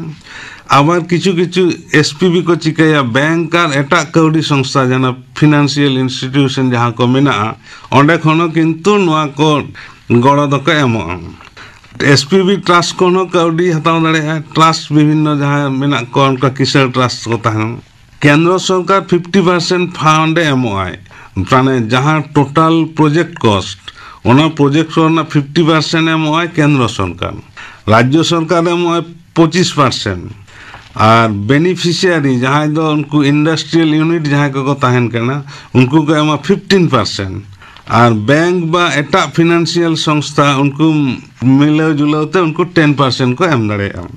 ᱟᱵᱟᱨ ᱠᱤᱪᱷᱩ ᱠᱤᱪᱷᱩ ᱮᱥᱯᱤᱵᱤ ᱠᱚ ᱪᱤᱠᱟᱹᱭᱟ, ᱵᱮᱝᱠ ᱟᱨ ᱮᱴᱟᱜ ᱠᱟᱹᱣᱰᱤ ᱥᱚᱝᱥᱛᱷᱟ, ᱡᱟᱦᱟᱸ ᱯᱷᱤᱱᱟᱱᱥᱤᱭᱟᱞ ᱤᱱᱥᱴᱤᱴᱤᱭᱩᱥᱚᱱ ᱡᱟᱦᱟᱸ ᱠᱚ ᱢᱮᱱᱟᱜᱼᱟ, ᱚᱸᱰᱮ ᱠᱷᱚᱱ ᱦᱚᱸ ᱠᱤᱱᱛᱩ ᱱᱚᱣᱟ ᱠᱚ ᱜᱚᱲᱚ ᱫᱚᱠᱚ ᱮᱢᱚᱜᱼᱟ᱾ ᱮᱥᱯᱤᱵᱤ ᱴᱨᱟᱥᱴ ᱠᱷᱚᱱ ᱦᱚᱸ ᱠᱟᱹᱣᱰᱤ ᱦᱟᱛᱟᱣ ᱫᱟᱲᱮᱭᱟᱜᱼᱟ᱾ ᱴᱨᱟᱥᱴ ᱵᱤᱵᱷᱤᱱᱱᱚ ᱡᱟᱦᱟᱸ ᱢᱮᱱᱟᱜ ᱠᱚᱣᱟ, ᱚᱱᱠᱟ ᱠᱤᱥᱟᱹᱬ ᱴᱨᱟᱥᱴ ᱠᱚ ᱛᱟᱦᱮᱱᱟ᱾ ᱠᱮᱱᱫᱨᱚ ᱥᱚᱨᱠᱟᱨ ᱯᱷᱤᱯᱴᱤ ᱯᱟᱨᱥᱮᱱᱴ ᱯᱷᱟᱱᱰ ᱮ ᱮᱢᱚᱜᱼᱟᱭ, ᱢᱟᱱᱮ ᱡᱟᱦᱟᱸ ᱴᱳᱴᱟᱞ ᱯᱨᱚᱡᱮᱠᱴ ᱠᱚᱥᱴ, ᱚᱱᱟ ᱯᱨᱚᱡᱮᱠᱴ ᱠᱚ ᱨᱮᱱᱟᱜ ᱯᱷᱤᱯᱴᱤ ᱯᱟᱨᱥᱮᱱᱴ ᱮᱢᱚᱜᱼᱟᱭ ᱠᱮᱱᱫᱨᱚ ᱥᱚᱨᱠᱟᱨ᱾ ᱨᱟᱡᱽᱡᱚ ᱥᱚᱨᱠᱟᱨ ᱮᱢᱚᱜᱼᱟᱭ ᱯᱚᱸᱪᱤᱥ ᱯᱟᱨᱥᱮᱱᱴ᱾ ᱟᱨ ᱵᱮᱱᱤᱯᱷᱤᱥᱤᱭᱟᱨᱤ, ᱡᱟᱦᱟᱸᱭ ᱫᱚ ᱩᱱᱠᱩ ᱤᱱᱰᱟᱥᱴᱨᱤᱭᱟᱞ ᱤᱭᱩᱱᱤᱴ ᱡᱟᱦᱟᱸᱭ ᱠᱚᱠᱚ ᱛᱟᱦᱮᱱ ᱠᱟᱱᱟ, ᱩᱱᱠᱩ ᱠᱚ ᱮᱢᱟ ᱯᱷᱤᱯᱴᱤᱱ ᱯᱟᱨᱥᱮᱱᱴ᱾ ᱟᱨ ᱵᱮᱝᱠ ᱵᱟ ᱮᱴᱟᱜ ᱯᱷᱤᱱᱟᱱᱥᱤᱭᱟᱞ ᱥᱚᱝᱥᱛᱷᱟ, ᱩᱱᱠᱩ ᱢᱤᱞᱟᱹᱣ ᱡᱩᱞᱟᱹᱣ ᱛᱮ ᱩᱱᱠᱩ ᱴᱮᱱ ᱯᱟᱨᱥᱮᱱᱴ ᱠᱚ ᱮᱢ ᱫᱟᱲᱮᱭᱟᱜᱼᱟ᱾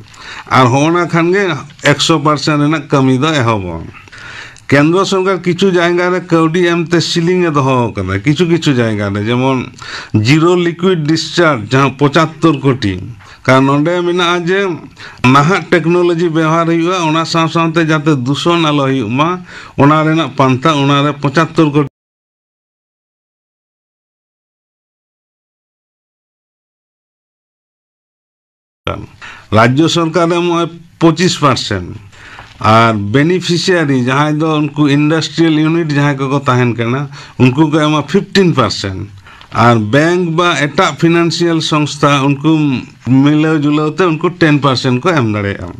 ᱟᱨ ᱦᱚᱸᱜᱼᱚ ᱱᱟ ᱠᱷᱟᱱ ᱜᱮ ᱮᱠᱥᱚ ᱯᱟᱨᱥᱮᱱᱴ ᱨᱮᱱᱟᱜ ᱠᱟᱹᱢᱤ ᱫᱚ ᱮᱦᱚᱵᱚᱜᱼᱟ᱾ ᱠᱮᱱᱫᱨᱚ ᱥᱚᱨᱠᱟᱨ ᱠᱤᱪᱷᱩ ᱡᱟᱭᱜᱟ ᱨᱮ ᱠᱟᱹᱣᱰᱤ ᱮᱢ ᱛᱮ ᱥᱤᱞᱤᱝ ᱮ ᱫᱚᱦᱚ ᱟᱠᱟᱫᱟ, ᱠᱤᱪᱷᱩ ᱠᱤᱪᱷᱩ ᱡᱟᱭᱜᱟ ᱨᱮ, ᱡᱮᱢᱚᱱ ᱡᱤᱨᱳ ᱞᱤᱠᱩᱭᱤᱰ ᱰᱤᱥᱪᱟᱨᱡᱽ, ᱡᱟᱦᱟᱸ ᱯᱚᱸᱪᱟᱛᱛᱳᱨ ᱠᱳᱴᱤ᱾ ᱠᱟᱨᱚᱱ ᱱᱚᱰᱮ ᱢᱮᱱᱟᱜᱼᱟ ᱡᱮ ᱱᱟᱦᱟᱜ ᱴᱮᱠᱱᱳᱞᱚᱡᱤ ᱵᱮᱣᱦᱟᱨ ᱦᱩᱭᱩᱜᱼᱟ, ᱚᱱᱟ ᱥᱟᱶ ᱥᱟᱶᱛᱮ ᱡᱟᱛᱮ ᱫᱩᱥᱚᱱ ᱟᱞᱚ ᱦᱩᱭᱩᱜ ᱢᱟ, ᱚᱱᱟ ᱨᱮᱱᱟᱜ ᱯᱟᱱᱛᱷᱟ, ᱚᱱᱟ ᱨᱮ ᱯᱚᱸᱪᱟᱛᱛᱳᱨ ᱠᱳᱴᱤ᱾ ᱨᱟᱡᱽᱡᱚ ᱥᱚᱨᱠᱟᱨ ᱮᱢᱚᱜᱼᱟᱭ ᱯᱚᱸᱪᱤᱥ ᱯᱟᱨᱥᱮᱱᱴ᱾ ᱟᱨ ᱵᱮᱱᱤᱯᱷᱤᱥᱤᱭᱟᱨᱤ, ᱡᱟᱦᱟᱸᱭ ᱫᱚ ᱩᱱᱠᱩ ᱤᱱᱰᱟᱥᱴᱨᱤᱭᱟᱞ ᱤᱭᱩᱱᱤᱴ ᱡᱟᱦᱟᱸᱭ ᱠᱚᱠᱚ ᱛᱟᱦᱮᱱ ᱠᱟᱱᱟ, ᱩᱱᱠᱩ ᱠᱚ ᱮᱢᱟ ᱯᱷᱤᱯᱴᱤᱱ ᱯᱟᱨᱥᱮᱱᱴ᱾ ᱟᱨ ᱵᱮᱝᱠ ᱵᱟ ᱮᱴᱟᱜ ᱯᱷᱤᱱᱟᱱᱥᱤᱭᱟᱞ ᱥᱚᱝᱥᱛᱷᱟ, ᱩᱱᱠᱩ ᱢᱤᱞᱟᱹᱣ ᱡᱩᱞᱟᱹᱣ ᱛᱮ ᱩᱱᱠᱩ ᱴᱮᱱ ᱯᱟᱨᱥᱮᱱᱴ ᱠᱚ ᱮᱢ ᱫᱟᱲᱮᱭᱟᱜᱼᱟ᱾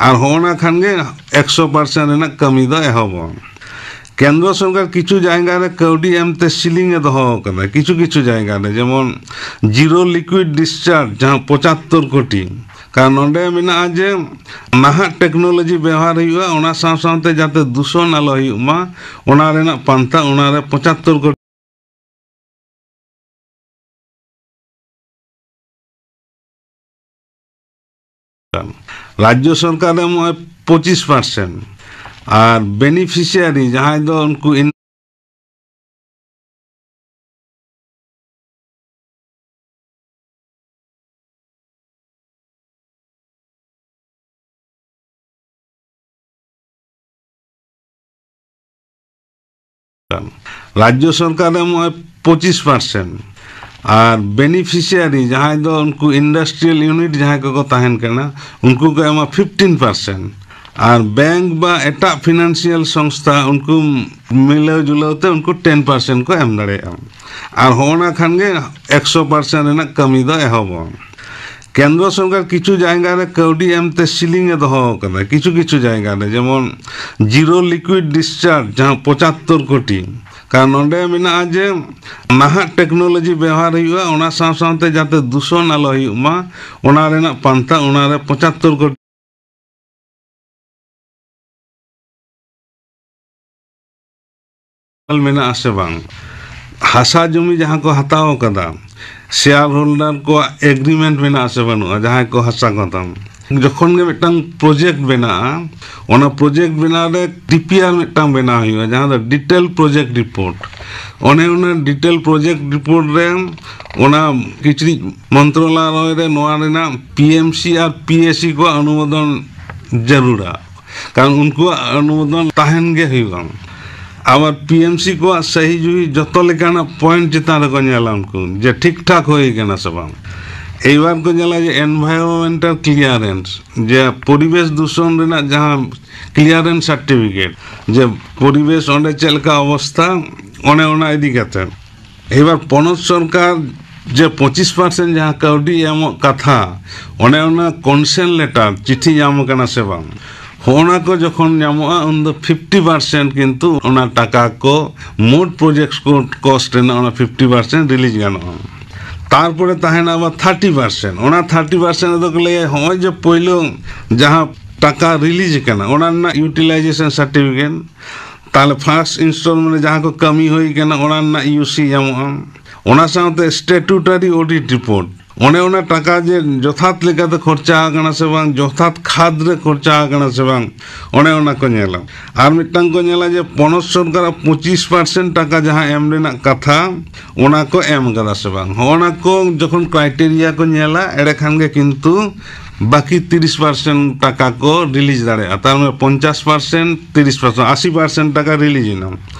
ᱟᱨ ᱦᱚᱸᱜᱼᱚ ᱱᱟ ᱠᱷᱟᱱ ᱜᱮ ᱮᱠᱥᱚ ᱯᱟᱨᱥᱮᱱᱴ ᱨᱮᱱᱟᱜ ᱠᱟᱹᱢᱤ ᱫᱚ ᱮᱦᱚᱵᱚᱜᱼᱟ᱾ ᱠᱮᱱᱫᱨᱚ ᱥᱚᱨᱠᱟᱨ ᱠᱤᱪᱷᱩ ᱡᱟᱭᱜᱟ ᱨᱮ ᱠᱟᱹᱣᱰᱤ ᱮᱢ ᱛᱮ ᱥᱤᱞᱤᱝ ᱮ ᱫᱚᱦᱚ ᱟᱠᱟᱫᱟ, ᱠᱤᱪᱷᱩ ᱠᱤᱪᱷᱩ ᱡᱟᱭᱜᱟ ᱨᱮ, ᱡᱮᱢᱚᱱ ᱡᱤᱨᱳ ᱞᱤᱠᱩᱭᱤᱰ ᱰᱤᱥᱪᱟᱨᱡᱽ, ᱡᱟᱦᱟᱸ ᱯᱚᱸᱪᱟᱛᱛᱳᱨ ᱠᱳᱴᱤ᱾ ᱠᱟᱨᱚᱱ ᱱᱚᱰᱮ ᱢᱮᱱᱟᱜᱼᱟ ᱡᱮ ᱱᱟᱦᱟᱜ ᱴᱮᱠᱱᱳᱞᱚᱡᱤ ᱵᱮᱣᱦᱟᱨ ᱦᱩᱭᱩᱜᱼᱟ, ᱚᱱᱟ ᱥᱟᱶ ᱥᱟᱶᱛᱮ ᱡᱟᱛᱮ ᱫᱩᱥᱚᱱ ᱟᱞᱚ ᱦᱩᱭᱩᱜ ᱢᱟ, ᱚᱱᱟ ᱨᱮᱱᱟᱜ ᱯᱟᱱᱛᱷᱟ, ᱚᱱᱟ ᱨᱮ ᱯᱚᱸᱪᱟᱛᱛᱳᱨ ᱠᱳᱴᱤ᱾ ᱨᱟᱡᱽᱡᱚ ᱥᱚᱨᱠᱟᱨ ᱮᱢᱚᱜᱼᱟᱭ ᱯᱚᱸᱪᱤᱥ ᱯᱟᱨᱥᱮᱱᱴ᱾ ᱟᱨ ᱵᱮᱱᱤᱯᱷᱤᱥᱤᱭᱟᱨᱤ, ᱡᱟᱦᱟᱸᱭ ᱫᱚ ᱩᱱᱠᱩ ᱨᱟᱡᱽᱡᱚ ᱥᱚᱨᱠᱟᱨ ᱮᱢᱚᱜᱼᱟᱭ ᱯᱚᱸᱪᱤᱥ ᱯᱟᱨᱥᱮᱱᱴ, ᱟᱨ ᱵᱮᱱᱤᱯᱷᱤᱥᱤᱭᱟᱨᱤ ᱡᱟᱦᱟᱸᱭ ᱫᱚ ᱩᱱᱠᱩ ᱤᱱᱰᱟᱥᱴᱨᱤᱭᱟᱞ ᱤᱭᱩᱱᱤᱴ ᱡᱟᱦᱟᱸᱭ ᱠᱚᱠᱚ ᱛᱟᱦᱮᱱ ᱠᱟᱱᱟ, ᱩᱱᱠᱩ ᱠᱚ ᱮᱢᱟ ᱯᱷᱤᱯᱴᱤᱱ ᱯᱟᱨᱥᱮᱱᱴ, ᱟᱨ ᱵᱮᱝᱠ ᱵᱟ ᱮᱴᱟᱜ ᱯᱷᱤᱱᱟᱱᱥᱤᱭᱟᱞ ᱥᱚᱝᱥᱛᱷᱟ ᱩᱱᱠᱩ ᱢᱤᱞᱟᱹᱣ ᱡᱩᱞᱟᱹᱣ ᱛᱮ ᱩᱱᱠᱩ ᱴᱮᱱ ᱯᱟᱨᱥᱮᱱᱴ ᱠᱚ ᱮᱢ ᱫᱟᱲᱮᱭᱟᱜᱼᱟ᱾ ᱟᱨ ᱦᱚᱸᱜᱼᱚ ᱱᱟ ᱠᱷᱟᱱ ᱜᱮ ᱮᱠᱥᱚ ᱯᱟᱨᱥᱮᱱᱴ ᱨᱮᱱᱟᱜ ᱠᱟᱹᱢᱤ ᱫᱚ ᱮᱦᱚᱵᱚᱜᱼᱟ᱾ ᱠᱮᱱᱫᱨᱚ ᱥᱚᱨᱠᱟᱨ ᱠᱤᱪᱷᱩ ᱡᱟᱭᱜᱟ ᱨᱮ ᱠᱟᱹᱣᱰᱤ ᱮᱢᱛᱮ ᱥᱤᱞᱤᱝ ᱮ ᱫᱚᱦᱚ ᱟᱠᱟᱫᱟ, ᱠᱤᱪᱷᱩ ᱠᱤᱪᱷᱩ ᱡᱟᱭᱜᱟ ᱨᱮ, ᱡᱮᱢᱚᱱ ᱡᱤᱨᱳ ᱞᱤᱠᱩᱭᱤᱰ ᱰᱤᱥᱪᱟᱨᱡᱽ ᱡᱟᱦᱟᱸ ᱯᱚᱸᱪᱟᱛᱛᱳᱨ ᱠᱳᱴᱤ, ᱠᱟᱨᱚᱱ ᱱᱚᱰᱮ ᱢᱮᱱᱟᱜᱼᱟ ᱡᱮ ᱱᱟᱦᱟᱜ ᱴᱮᱠᱱᱳᱞᱚᱡᱤ ᱵᱮᱣᱦᱟᱨ ᱦᱩᱭᱩᱜᱼᱟ, ᱚᱱᱟ ᱥᱟᱶ ᱥᱟᱶᱛᱮ ᱡᱟᱛᱮ ᱫᱩᱥᱚᱱ ᱟᱞᱚ ᱦᱩᱭᱩᱜ ᱢᱟ, ᱚᱱᱟ ᱨᱮᱱᱟᱜ ᱯᱟᱱᱛᱷᱟ, ᱚᱱᱟ ᱨᱮ ᱯᱚᱸᱪᱟᱛᱛᱳᱨ ᱠᱳᱴᱤ ᱢᱮᱱᱟᱜᱼᱟ ᱥᱮ ᱵᱟᱝ? ᱦᱟᱥᱟ ᱡᱚᱢᱤ ᱡᱟᱦᱟᱸ ᱠᱚ ᱦᱟᱛᱟᱣ ᱟᱠᱟᱫᱟ, ᱥᱮᱭᱟᱨ ᱦᱳᱞᱰᱟᱨ ᱠᱚᱣᱟᱜ ᱮᱜᱽᱨᱤᱢᱮᱱᱴ ᱢᱮᱱᱟᱜᱼᱟ ᱥᱮ ᱵᱟᱹᱱᱩᱜᱼᱟ, ᱡᱟᱦᱟᱸᱭ ᱠᱚ ᱦᱟᱥᱟ ᱠᱚ ᱦᱟᱛᱟᱣ᱾ ᱡᱚᱠᱷᱚᱱ ᱜᱮ ᱢᱤᱫᱴᱟᱝ ᱯᱨᱚᱡᱮᱠᱴ ᱵᱮᱱᱟᱜᱼᱟ, ᱚᱱᱟ ᱯᱨᱚᱡᱮᱠᱴ ᱵᱮᱱᱟᱣ ᱨᱮ ᱰᱤᱯᱤᱟᱨ ᱢᱤᱫᱴᱟᱝ ᱵᱮᱱᱟᱣ ᱦᱩᱭᱩᱜᱼᱟ, ᱡᱟᱦᱟᱸ ᱫᱚ ᱰᱤᱴᱮᱞ ᱯᱨᱚᱡᱮᱠᱴ ᱨᱤᱯᱳᱨᱴ᱾ ᱚᱱᱮ ᱚᱱᱟ ᱰᱤᱴᱮᱞ ᱯᱨᱚᱡᱮᱠᱴ ᱨᱤᱯᱳᱨᱴ ᱨᱮ ᱚᱱᱟ ᱠᱤᱪᱨᱤᱡ ᱢᱚᱱᱛᱨᱚᱱᱟᱞᱚᱭ ᱨᱮ ᱱᱚᱣᱟ ᱨᱮᱱᱟᱜ P M C R P A ᱥᱤ ᱠᱚᱣᱟᱜ ᱚᱱᱩᱢᱳᱫᱚᱱ ᱡᱟᱹᱨᱩᱲᱟ, ᱠᱟᱨᱚᱱ ᱩᱱᱠᱩᱣᱟᱜ ᱚᱱᱩᱢᱳᱫᱚᱱ ᱛᱟᱦᱮᱱ ᱜᱮ ᱦᱩᱭᱩᱜᱼᱟ᱾ ᱟᱵᱟᱨ ᱯᱤ ᱮᱢ ᱥᱤ ᱠᱚᱣᱟᱜ ᱥᱟᱹᱦᱤ ᱡᱩᱦᱤ ᱡᱚᱛᱚ ᱞᱮᱠᱟᱱᱟᱜ ᱯᱚᱭᱮᱱᱴ ᱪᱮᱛᱟᱱ ᱨᱮᱠᱚ ᱧᱮᱞᱟ ᱩᱱᱠᱩ, ᱡᱮ ᱴᱷᱤᱠ ᱴᱷᱟᱠ ᱦᱩᱭ ᱠᱟᱱᱟ ᱥᱮ ᱵᱟᱝ᱾ ᱮᱭᱵᱟᱨ ᱠᱚ ᱧᱮᱞᱟ ᱡᱮ ᱮᱱᱵᱷᱟᱭᱨᱚᱱᱢᱮᱱᱴᱟᱞ ᱠᱞᱤᱭᱟᱨᱮᱱᱥ, ᱡᱮ ᱯᱚᱨᱤᱵᱮᱥ ᱫᱩᱥᱚᱱ ᱨᱮᱱᱟᱜ ᱡᱟᱦᱟᱸ ᱠᱞᱤᱭᱟᱨᱮᱱᱥ ᱥᱟᱨᱴᱤᱯᱷᱤᱠᱮᱴ, ᱡᱮ ᱯᱚᱨᱤᱵᱮᱥ ᱚᱸᱰᱮ ᱪᱮᱫ ᱞᱮᱠᱟ ᱚᱵᱚᱥᱛᱟ, ᱚᱱᱮ ᱚᱱᱟ ᱤᱫᱤ ᱠᱟᱛᱮ᱾ ᱮᱵᱟᱨ ᱯᱚᱱᱚᱛ ᱥᱚᱨᱠᱟᱨ ᱡᱮ ᱯᱚᱸᱪᱤᱥ ᱯᱟᱨᱥᱮᱱᱴ ᱡᱟᱦᱟᱸ ᱠᱟᱹᱣᱰᱤ ᱮᱢᱚᱜ ᱠᱟᱛᱷᱟ, ᱚᱱᱮ ᱚᱱᱟ ᱠᱚᱱᱥᱮᱱ ᱞᱮᱴᱟᱨ, ᱪᱤᱴᱷᱤ ᱧᱟᱢ ᱟᱠᱟᱱᱟ ᱥᱮ ᱵᱟᱝ, ᱦᱚᱸᱜᱼᱚ ᱱᱟ ᱠᱚ ᱡᱚᱠᱷᱚᱱ ᱧᱟᱢᱚᱜᱼᱟ, ᱩᱱᱫᱚ ᱯᱷᱤᱯᱴᱤ ᱯᱟᱨᱥᱮᱱᱴ ᱠᱤᱱᱛᱩ ᱚᱱᱟ ᱴᱟᱠᱟ ᱠᱚ, ᱢᱳᱴ ᱯᱨᱚᱡᱮᱠᱴ ᱠᱚ ᱠᱚᱥᱴ ᱨᱮᱱᱟᱜ ᱚᱱᱟ ᱯᱷᱤᱯᱴᱤ ᱯᱟᱨᱥᱮᱱᱴ ᱨᱤᱞᱤᱡᱽ ᱜᱟᱱᱚᱜᱼᱟ᱾ ᱛᱟᱨᱯᱚᱨᱮ ᱛᱟᱦᱮᱱᱟ ᱟᱵᱟᱨ ᱛᱷᱟᱨᱴᱤ ᱯᱟᱨᱥᱮᱱᱴ᱾ ᱚᱱᱟ ᱛᱷᱟᱨᱴᱤ ᱯᱟᱨᱥᱮᱱᱴ ᱨᱮᱫᱚ ᱠᱚ ᱞᱟᱹᱭᱟ, ᱦᱚᱸᱜᱼᱚᱭ ᱡᱮ ᱯᱳᱭᱞᱳ ᱡᱟᱦᱟᱸ ᱴᱟᱠᱟ ᱨᱤᱞᱤᱡᱽ ᱟᱠᱟᱱᱟ, ᱚᱱᱟ ᱨᱮᱱᱟᱜ ᱤᱭᱩᱴᱤᱞᱟᱭᱡᱮᱥᱚᱱ ᱥᱟᱨᱴᱤᱯᱷᱤᱠᱮᱴ, ᱛᱟᱦᱞᱮ ᱯᱷᱟᱨᱥᱴ ᱤᱱᱥᱴᱚᱞᱢᱮᱱᱴ ᱨᱮ ᱡᱟᱦᱟᱸ ᱠᱚ ᱠᱟᱹᱢᱤ ᱦᱩᱭ ᱠᱟᱱᱟ, ᱚᱱᱟ ᱨᱮᱱᱟᱜ ᱤᱭᱩ ᱥᱤ ᱧᱟᱢᱚᱜᱼᱟ᱾ ᱚᱱᱟ ᱥᱟᱶᱛᱮ ᱥᱴᱮᱴᱩᱴᱟᱨᱤ ᱚᱰᱤᱴ ᱨᱤᱯᱳᱨᱴ, ᱚᱱᱮ ᱚᱱᱟ ᱴᱟᱠᱟ ᱡᱮ ᱡᱚᱛᱷᱟᱛ ᱞᱮᱠᱟᱛᱮ ᱠᱷᱚᱨᱪᱟ ᱟᱠᱟᱱᱟ ᱥᱮ ᱵᱟᱝ, ᱡᱚᱛᱷᱟᱛ ᱠᱷᱟᱛ ᱨᱮ ᱠᱷᱚᱨᱪᱟ ᱟᱠᱟᱱᱟ ᱥᱮ ᱵᱟᱝ, ᱚᱱᱮ ᱚᱱᱟ ᱠᱚ ᱧᱮᱞᱟ᱾ ᱟᱨ ᱢᱤᱫᱴᱟᱝ ᱠᱚ ᱧᱮᱞᱟ ᱡᱮ ᱯᱚᱱᱚᱛ ᱥᱚᱨᱠᱟᱨᱟᱜ ᱯᱚᱸᱪᱤᱥ ᱯᱟᱨᱥᱮᱱᱴ ᱴᱟᱠᱟ ᱡᱟᱦᱟᱸ ᱮᱢ ᱨᱮᱱᱟᱜ ᱠᱟᱛᱷᱟ, ᱚᱱᱟ ᱠᱚ ᱮᱢ ᱠᱟᱫᱟ ᱥᱮ ᱵᱟᱝ᱾ ᱦᱚᱸᱜᱼᱚ ᱱᱟ ᱠᱚ ᱡᱚᱠᱷᱚᱱ ᱠᱨᱟᱭᱴᱮᱨᱤᱭᱟ ᱠᱚ ᱧᱮᱞᱟ, ᱮᱸᱰᱮ ᱠᱷᱟᱱ ᱜᱮ ᱠᱤᱱᱛᱩ ᱵᱟᱹᱠᱤ ᱛᱤᱨᱤᱥ ᱯᱟᱨᱥᱮᱱᱴ ᱴᱟᱠᱟ ᱠᱚ ᱨᱤᱞᱤᱡᱽ ᱫᱟᱲᱮᱭᱟᱜᱼᱟ᱾ ᱛᱟᱨ ᱢᱟᱱᱮ ᱯᱚᱧᱪᱟᱥ ᱯᱟᱨᱥᱮᱱᱴ, ᱛᱤᱨᱤᱥ ᱯᱟᱨᱥᱮᱱᱴ, ᱟᱥᱤ ᱯᱟᱨᱥᱮᱱᱴ ᱴᱟᱠᱟ ᱨᱤᱞᱤᱡᱽ ᱮᱱᱟ᱾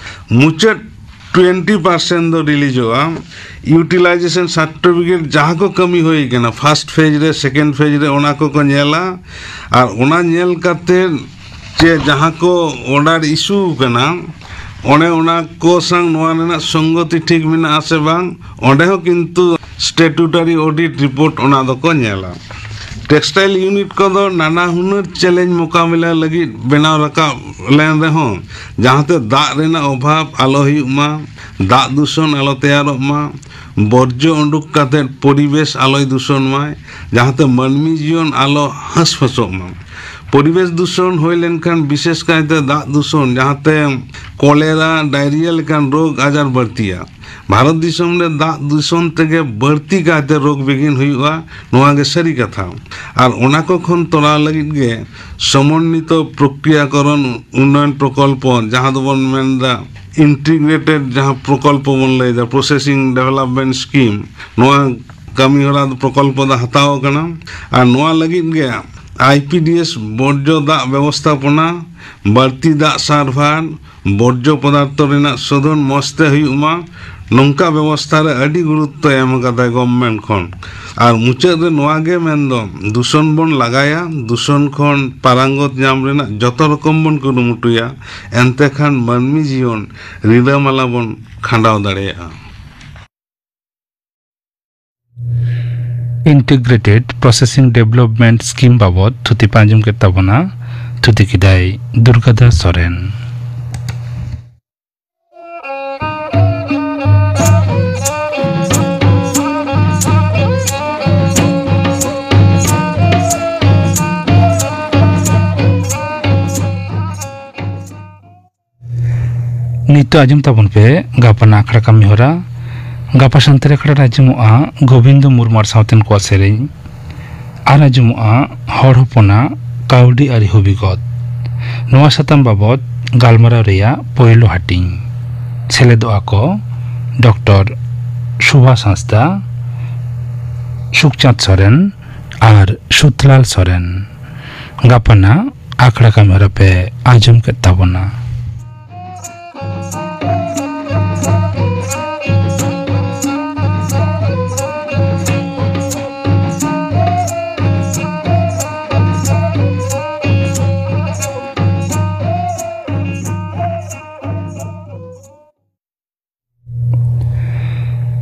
ᱢᱩᱪᱟᱹᱫ ᱴᱩᱭᱮᱱᱴᱤ ᱯᱟᱨᱥᱮᱱᱴ ᱫᱚ ᱨᱤᱞᱤᱡᱚᱜᱼᱟ᱾ ᱤᱭᱩᱴᱤᱞᱟᱭᱡᱮᱥᱚᱱ ᱥᱟᱨᱴᱤᱯᱷᱤᱠᱮᱴ ᱡᱟᱦᱟᱸ ᱠᱚ ᱠᱟᱹᱢᱤ ᱦᱩᱭ ᱠᱟᱱᱟ, ᱯᱷᱟᱥᱴ ᱯᱷᱮᱡᱽ ᱨᱮ, ᱥᱮᱠᱮᱱᱰ ᱯᱷᱮᱡᱽ ᱨᱮ, ᱚᱱᱟ ᱠᱚᱠᱚ ᱧᱮᱞᱟ᱾ ᱟᱨ ᱚᱱᱟ ᱧᱮᱞ ᱠᱟᱛᱮ ᱡᱮ ᱡᱟᱦᱟᱸ ᱠᱚ ᱚᱰᱟᱨ ᱤᱥᱩ ᱠᱟᱱᱟ, ᱚᱱᱮ ᱚᱱᱟ ᱠᱚ ᱥᱟᱶ ᱱᱚᱣᱟ ᱨᱮᱱᱟᱜ ᱥᱚᱝᱜᱚᱛᱤ ᱴᱷᱤᱠ ᱢᱮᱱᱟᱜᱼᱟ ᱥᱮ ᱵᱟᱝ, ᱚᱸᱰᱮ ᱦᱚᱸ ᱠᱤᱱᱛᱩ ᱥᱴᱮᱴᱩᱴᱟᱨᱤ ᱚᱰᱤᱴ ᱨᱤᱯᱳᱨᱴ ᱚᱱᱟ ᱫᱚᱠᱚ ᱧᱮᱞᱟ᱾ ᱴᱮᱠᱥᱴᱟᱭᱤᱞ ᱤᱭᱩᱱᱤᱴ ᱠᱚᱫᱚ ᱱᱟᱱᱟ ᱦᱩᱱᱟᱹᱨ ᱪᱮᱞᱮᱧᱡᱽ ᱢᱳᱠᱟᱵᱤᱞᱟ ᱞᱟᱹᱜᱤᱫ ᱵᱮᱱᱟᱣ ᱨᱟᱠᱟᱵ ᱞᱮᱱ ᱨᱮᱦᱚᱸ, ᱡᱟᱦᱟᱸᱛᱮ ᱫᱟᱜ ᱨᱮᱱᱟᱜ ᱚᱵᱷᱟᱵᱽ ᱟᱞᱚ ᱦᱩᱭᱩᱜ ᱢᱟ, ᱫᱟᱜ ᱫᱩᱥᱚᱱ ᱟᱞᱚ ᱛᱮᱭᱟᱨᱚᱜ ᱢᱟ, ᱵᱚᱨᱡᱚ ᱩᱰᱩᱠ ᱠᱟᱛᱮ ᱯᱚᱨᱤᱵᱮᱥ ᱟᱞᱚᱭ ᱫᱩᱥᱚᱱ ᱢᱟᱭ, ᱡᱟᱦᱟᱸᱛᱮ ᱢᱟᱹᱱᱢᱤ ᱡᱤᱭᱚᱱ ᱟᱞᱚ ᱦᱟᱹᱥᱯᱷᱟᱹᱥᱚᱜ ᱢᱟ᱾ ᱯᱚᱨᱤᱵᱮᱥ ᱫᱩᱥᱚᱱ ᱦᱩᱭ ᱞᱮᱱᱠᱷᱟᱱ, ᱵᱤᱥᱮᱥ ᱠᱟᱭᱛᱮ ᱫᱟᱜ ᱫᱩᱥᱚᱱ, ᱡᱟᱦᱟᱸᱛᱮ ᱠᱚᱞᱮᱨᱟ, ᱰᱟᱭᱨᱤᱭᱟ ᱞᱮᱠᱟᱱ ᱨᱳᱜᱽ ᱟᱡᱟᱨ ᱵᱟᱹᱲᱛᱤᱜᱼᱟ᱾ ᱵᱷᱟᱨᱚᱛ ᱫᱤᱥᱚᱢ ᱨᱮ ᱫᱟᱜ ᱫᱩᱥᱚᱱ ᱛᱮᱜᱮ ᱵᱟᱹᱲᱛᱤ ᱠᱟᱭᱛᱮ ᱨᱳᱜᱽ ᱵᱤᱜᱷᱤᱱ ᱦᱩᱭᱩᱜᱼᱟ, ᱱᱚᱣᱟ ᱜᱮ ᱥᱟᱹᱨᱤ ᱠᱟᱛᱷᱟ᱾ ᱟᱨ ᱚᱱᱟ ᱠᱚ ᱠᱷᱚᱱ ᱛᱚᱨᱟᱣ ᱞᱟᱹᱜᱤᱫ ᱜᱮ ᱥᱚᱢᱚᱱᱱᱤᱛᱚ ᱯᱨᱚᱠᱨᱤᱭᱟᱠᱚᱨᱚᱱ ᱩᱱᱱᱚᱭᱚᱱ ᱯᱨᱚᱠᱚᱞᱯᱚ, ᱡᱟᱦᱟᱸ ᱫᱚᱵᱚᱱ ᱢᱮᱱᱫᱟ ᱤᱱᱴᱤᱜᱨᱮᱴᱮᱰ ᱡᱟᱦᱟᱸ ᱯᱨᱚᱠᱚᱞᱯᱚ ᱵᱚᱱ ᱞᱟᱹᱭᱫᱟ, ᱯᱨᱚᱥᱮᱥᱤᱝ ᱰᱮᱵᱷᱮᱞᱚᱯᱢᱮᱱᱴ ᱥᱠᱤᱢ, ᱱᱚᱣᱟ ᱠᱟᱹᱢᱤ ᱦᱚᱨᱟ ᱫᱚ, ᱯᱨᱚᱠᱚᱞᱯᱚ ᱫᱚ ᱦᱟᱛᱟᱣ ᱟᱠᱟᱱᱟ᱾ ᱟᱨ ᱱᱚᱣᱟ ᱞᱟᱹᱜᱤᱫ ᱜᱮ ᱟᱭ ᱯᱤ ᱰᱤ ᱮᱥ ᱵᱚᱨᱡᱚ ᱫᱟᱜ ᱵᱮᱵᱚᱥᱛᱷᱟᱯᱚᱱᱟ, ᱵᱟᱹᱲᱛᱤ ᱫᱟᱜ ᱥᱟᱨᱵᱷᱟᱨ, ᱵᱚᱨᱡᱚ ᱯᱚᱫᱟᱨᱛᱷᱚ ᱨᱮᱱᱟᱜ ᱥᱳᱫᱷᱚᱱ ᱢᱚᱸᱡᱽ ᱛᱮ ᱦᱩᱭᱩᱜ ᱢᱟ, ᱱᱚᱝᱠᱟ ᱵᱮᱵᱚᱥᱛᱷᱟ ᱨᱮ ᱟᱹᱰᱤ ᱜᱩᱨᱩᱛᱛᱚ ᱮᱢ ᱟᱠᱟᱫᱟᱭ ᱜᱚᱵᱷᱢᱮᱱᱴ ᱠᱷᱚᱱ᱾ ᱟᱨ ᱢᱩᱪᱟᱹᱫ ᱨᱮ ᱱᱚᱣᱟ ᱜᱮ ᱢᱮᱱᱫᱚ, ᱫᱩᱥᱚᱱ ᱵᱚᱱ ᱞᱟᱜᱟᱭᱟ, ᱫᱩᱥᱚᱱ ᱠᱷᱚᱱ ᱯᱟᱨᱟᱝᱜᱚᱛ ᱧᱟᱢ ᱨᱮᱱᱟᱜ ᱡᱚᱛᱚ ᱨᱚᱠᱚᱢ ᱵᱚᱱ ᱠᱩᱨᱩᱢᱩᱴᱩᱭᱟ, ᱮᱱᱛᱮ ᱠᱷᱟᱱ ᱢᱟᱹᱱᱢᱤ ᱡᱤᱭᱚᱱ ᱨᱤᱞᱟᱹᱢᱟᱞᱟ ᱵᱚᱱ ᱠᱷᱟᱸᱰᱟᱣ ᱫᱟᱲᱮᱭᱟᱜᱼᱟ᱾ ᱤᱱᱴᱤᱜᱨᱮᱴᱮᱰ ᱯᱨᱚᱥᱮᱥᱤᱝ ᱰᱮᱵᱷᱮᱞᱚᱯᱢᱮᱱᱴ ᱥᱠᱤᱢ ᱵᱟᱵᱚᱫ ᱛᱷᱩᱛᱤ ᱯᱮ ᱟᱸᱡᱚᱢ ᱠᱮᱫ ᱛᱟᱵᱚᱱᱟ᱾ ᱛᱷᱩᱛᱤ ᱠᱮᱫᱟᱭ ᱫᱩᱨᱜᱟᱫᱟᱥ ᱥᱚᱨᱮᱱ᱾ ᱱᱤᱛᱚᱜ ᱟᱸᱡᱚᱢ ᱛᱟᱵᱚᱱ ᱯᱮ ᱜᱟᱯᱟ ᱟᱠᱷᱲᱟ ᱠᱟᱹᱢᱤ ᱦᱚᱨᱟ᱾ ᱜᱟᱯᱟ ᱥᱟᱱᱛᱟᱲᱤ ᱟᱠᱷᱲᱟ ᱨᱮ ᱟᱸᱡᱚᱢᱚᱜᱼᱟ ᱜᱳᱵᱤᱱᱫᱚ ᱢᱩᱨᱢᱩ ᱟᱨ ᱥᱟᱶᱛᱮᱱ ᱠᱚᱣᱟᱜ ᱥᱮᱨᱮᱧ᱾ ᱟᱨ ᱟᱸᱡᱚᱢᱚᱜᱼᱟ ᱦᱚᱲ ᱦᱚᱯᱚᱱᱟᱜ ᱠᱟᱹᱣᱰᱤ ᱟᱹᱨᱤ ᱦᱚᱸ ᱵᱤᱜᱚᱛ᱾ ᱱᱚᱣᱟ ᱥᱟᱛᱟᱢ ᱵᱟᱵᱚᱛ ᱜᱟᱞᱢᱟᱨᱟᱣ ᱨᱮᱭᱟᱜ ᱯᱳᱭᱞᱳ ᱦᱟᱹᱴᱤᱧ᱾ ᱥᱮᱞᱮᱫᱚᱜᱼᱟ ᱠᱚ ᱰᱚᱠᱴᱚᱨ ᱥᱩᱵᱷᱟᱥ ᱦᱟᱸᱥᱫᱟ, ᱥᱩᱠᱪᱟᱸᱫᱽ ᱥᱚᱨᱮᱱ, ᱟᱨ ᱥᱩᱛᱞᱟᱞ ᱥᱚᱨᱮᱱ᱾ ᱜᱟᱯᱟᱱᱟᱜ ᱟᱠᱷᱲᱟ ᱠᱟᱹᱢᱤᱦᱚᱨᱟ ᱯᱮ ᱟᱸᱡᱚᱢ ᱠᱮᱫ ᱛᱟᱵᱚᱱᱟ᱾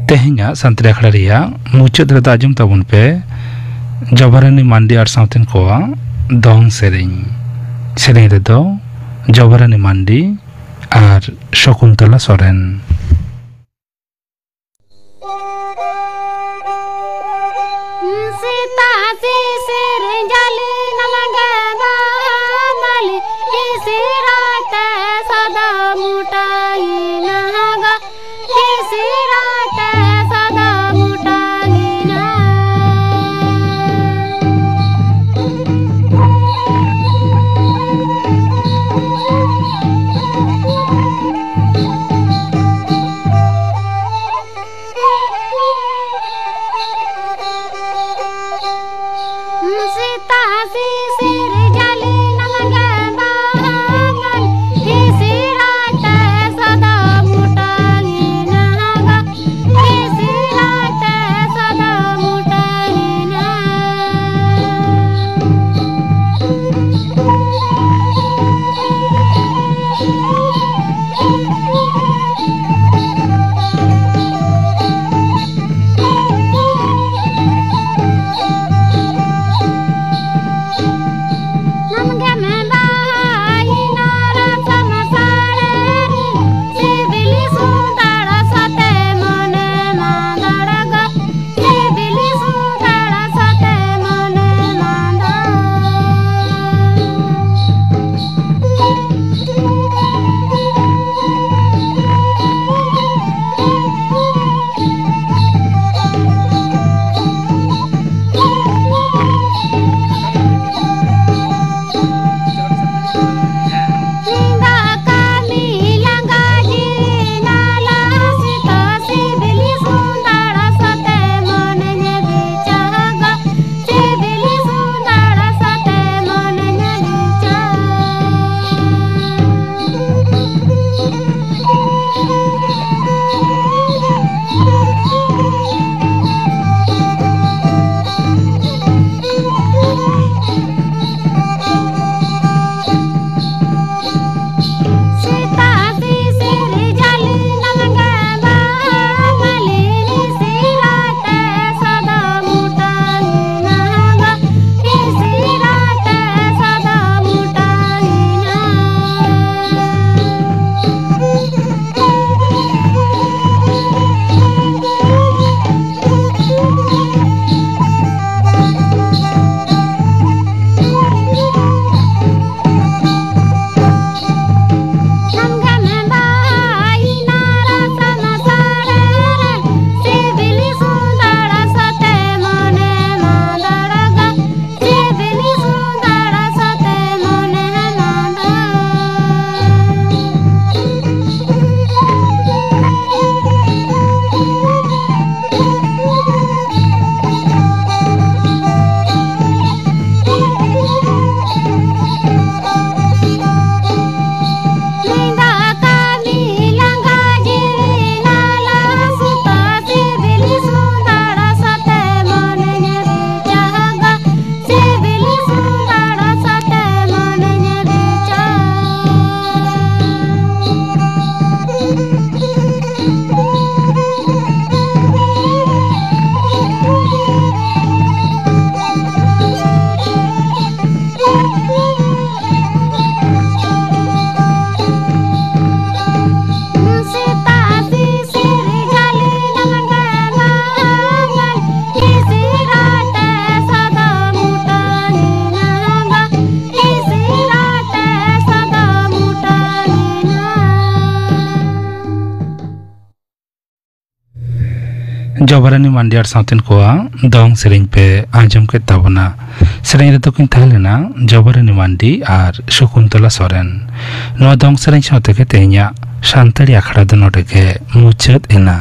ᱛᱮᱦᱮᱧᱟᱜ ᱥᱟᱱᱛᱟᱲᱤ ᱟᱠᱷᱲᱟ ᱨᱮᱭᱟᱜ ᱢᱩᱪᱟᱹᱫ ᱨᱮᱫᱚ ᱟᱸᱡᱚᱢ ᱛᱟᱵᱚᱱ ᱯᱮ ᱡᱚᱵᱟᱨᱟᱱᱤ ᱢᱟᱱᱰᱤ ᱟᱨ ᱥᱟᱶᱛᱮᱱ ᱠᱚᱣᱟᱜ ᱫᱚᱝ ᱥᱮᱨᱮᱧ᱾ ᱥᱮᱨᱮᱧ ᱨᱮᱫᱚ ᱡᱚᱵᱟᱨᱟᱱᱤ ᱢᱟᱱᱰᱤ ᱟᱨ ᱥᱚᱠᱩᱱᱛᱚᱞᱟ ᱥᱚᱨᱮᱱ᱾ ᱥᱮᱛᱟᱜ ᱥᱤᱥᱤᱨ ᱡᱟᱹᱞᱤ ᱱᱟᱞᱟᱜᱟ ᱵᱟᱢᱟᱞᱤ, ᱤᱥᱤᱨᱟᱛᱮ ᱥᱟᱫᱟ ᱢᱩᱴᱟᱭ ᱱᱟᱦᱟᱜᱟ, ᱤᱥᱤᱨᱟᱛᱮ ᱥᱟᱫᱟ ᱢᱩᱴᱟᱭ ᱱᱟ᱾ ᱡᱚᱵᱟᱨᱟᱱᱤ ᱢᱟᱱᱰᱤ ᱟᱨ ᱥᱟᱶᱛᱮᱱ ᱠᱚᱣᱟᱜ ᱫᱚᱝ ᱥᱮᱨᱮᱧ ᱯᱮ ᱟᱸᱡᱚᱢ ᱠᱮᱫ ᱛᱟᱵᱚᱱᱟ᱾ ᱥᱮᱨᱮᱧ ᱨᱮᱫᱚ ᱠᱤᱱ ᱛᱟᱦᱮᱸ ᱞᱮᱱᱟ ᱡᱚᱵᱟᱨᱟᱱᱤ ᱢᱟᱱᱰᱤ ᱟᱨ ᱥᱚᱠᱩᱱᱛᱚᱞᱟ ᱥᱚᱨᱮᱱ᱾ ᱱᱚᱣᱟ ᱫᱚᱝ ᱥᱮᱨᱮᱧ ᱥᱟᱶ ᱛᱮᱜᱮ ᱛᱮᱦᱮᱧᱟᱜ ᱥᱟᱱᱛᱟᱲᱤ ᱟᱠᱷᱲᱟ ᱫᱚ ᱱᱚᱰᱮ ᱜᱮ ᱢᱩᱪᱟᱹᱫ ᱮᱱᱟ᱾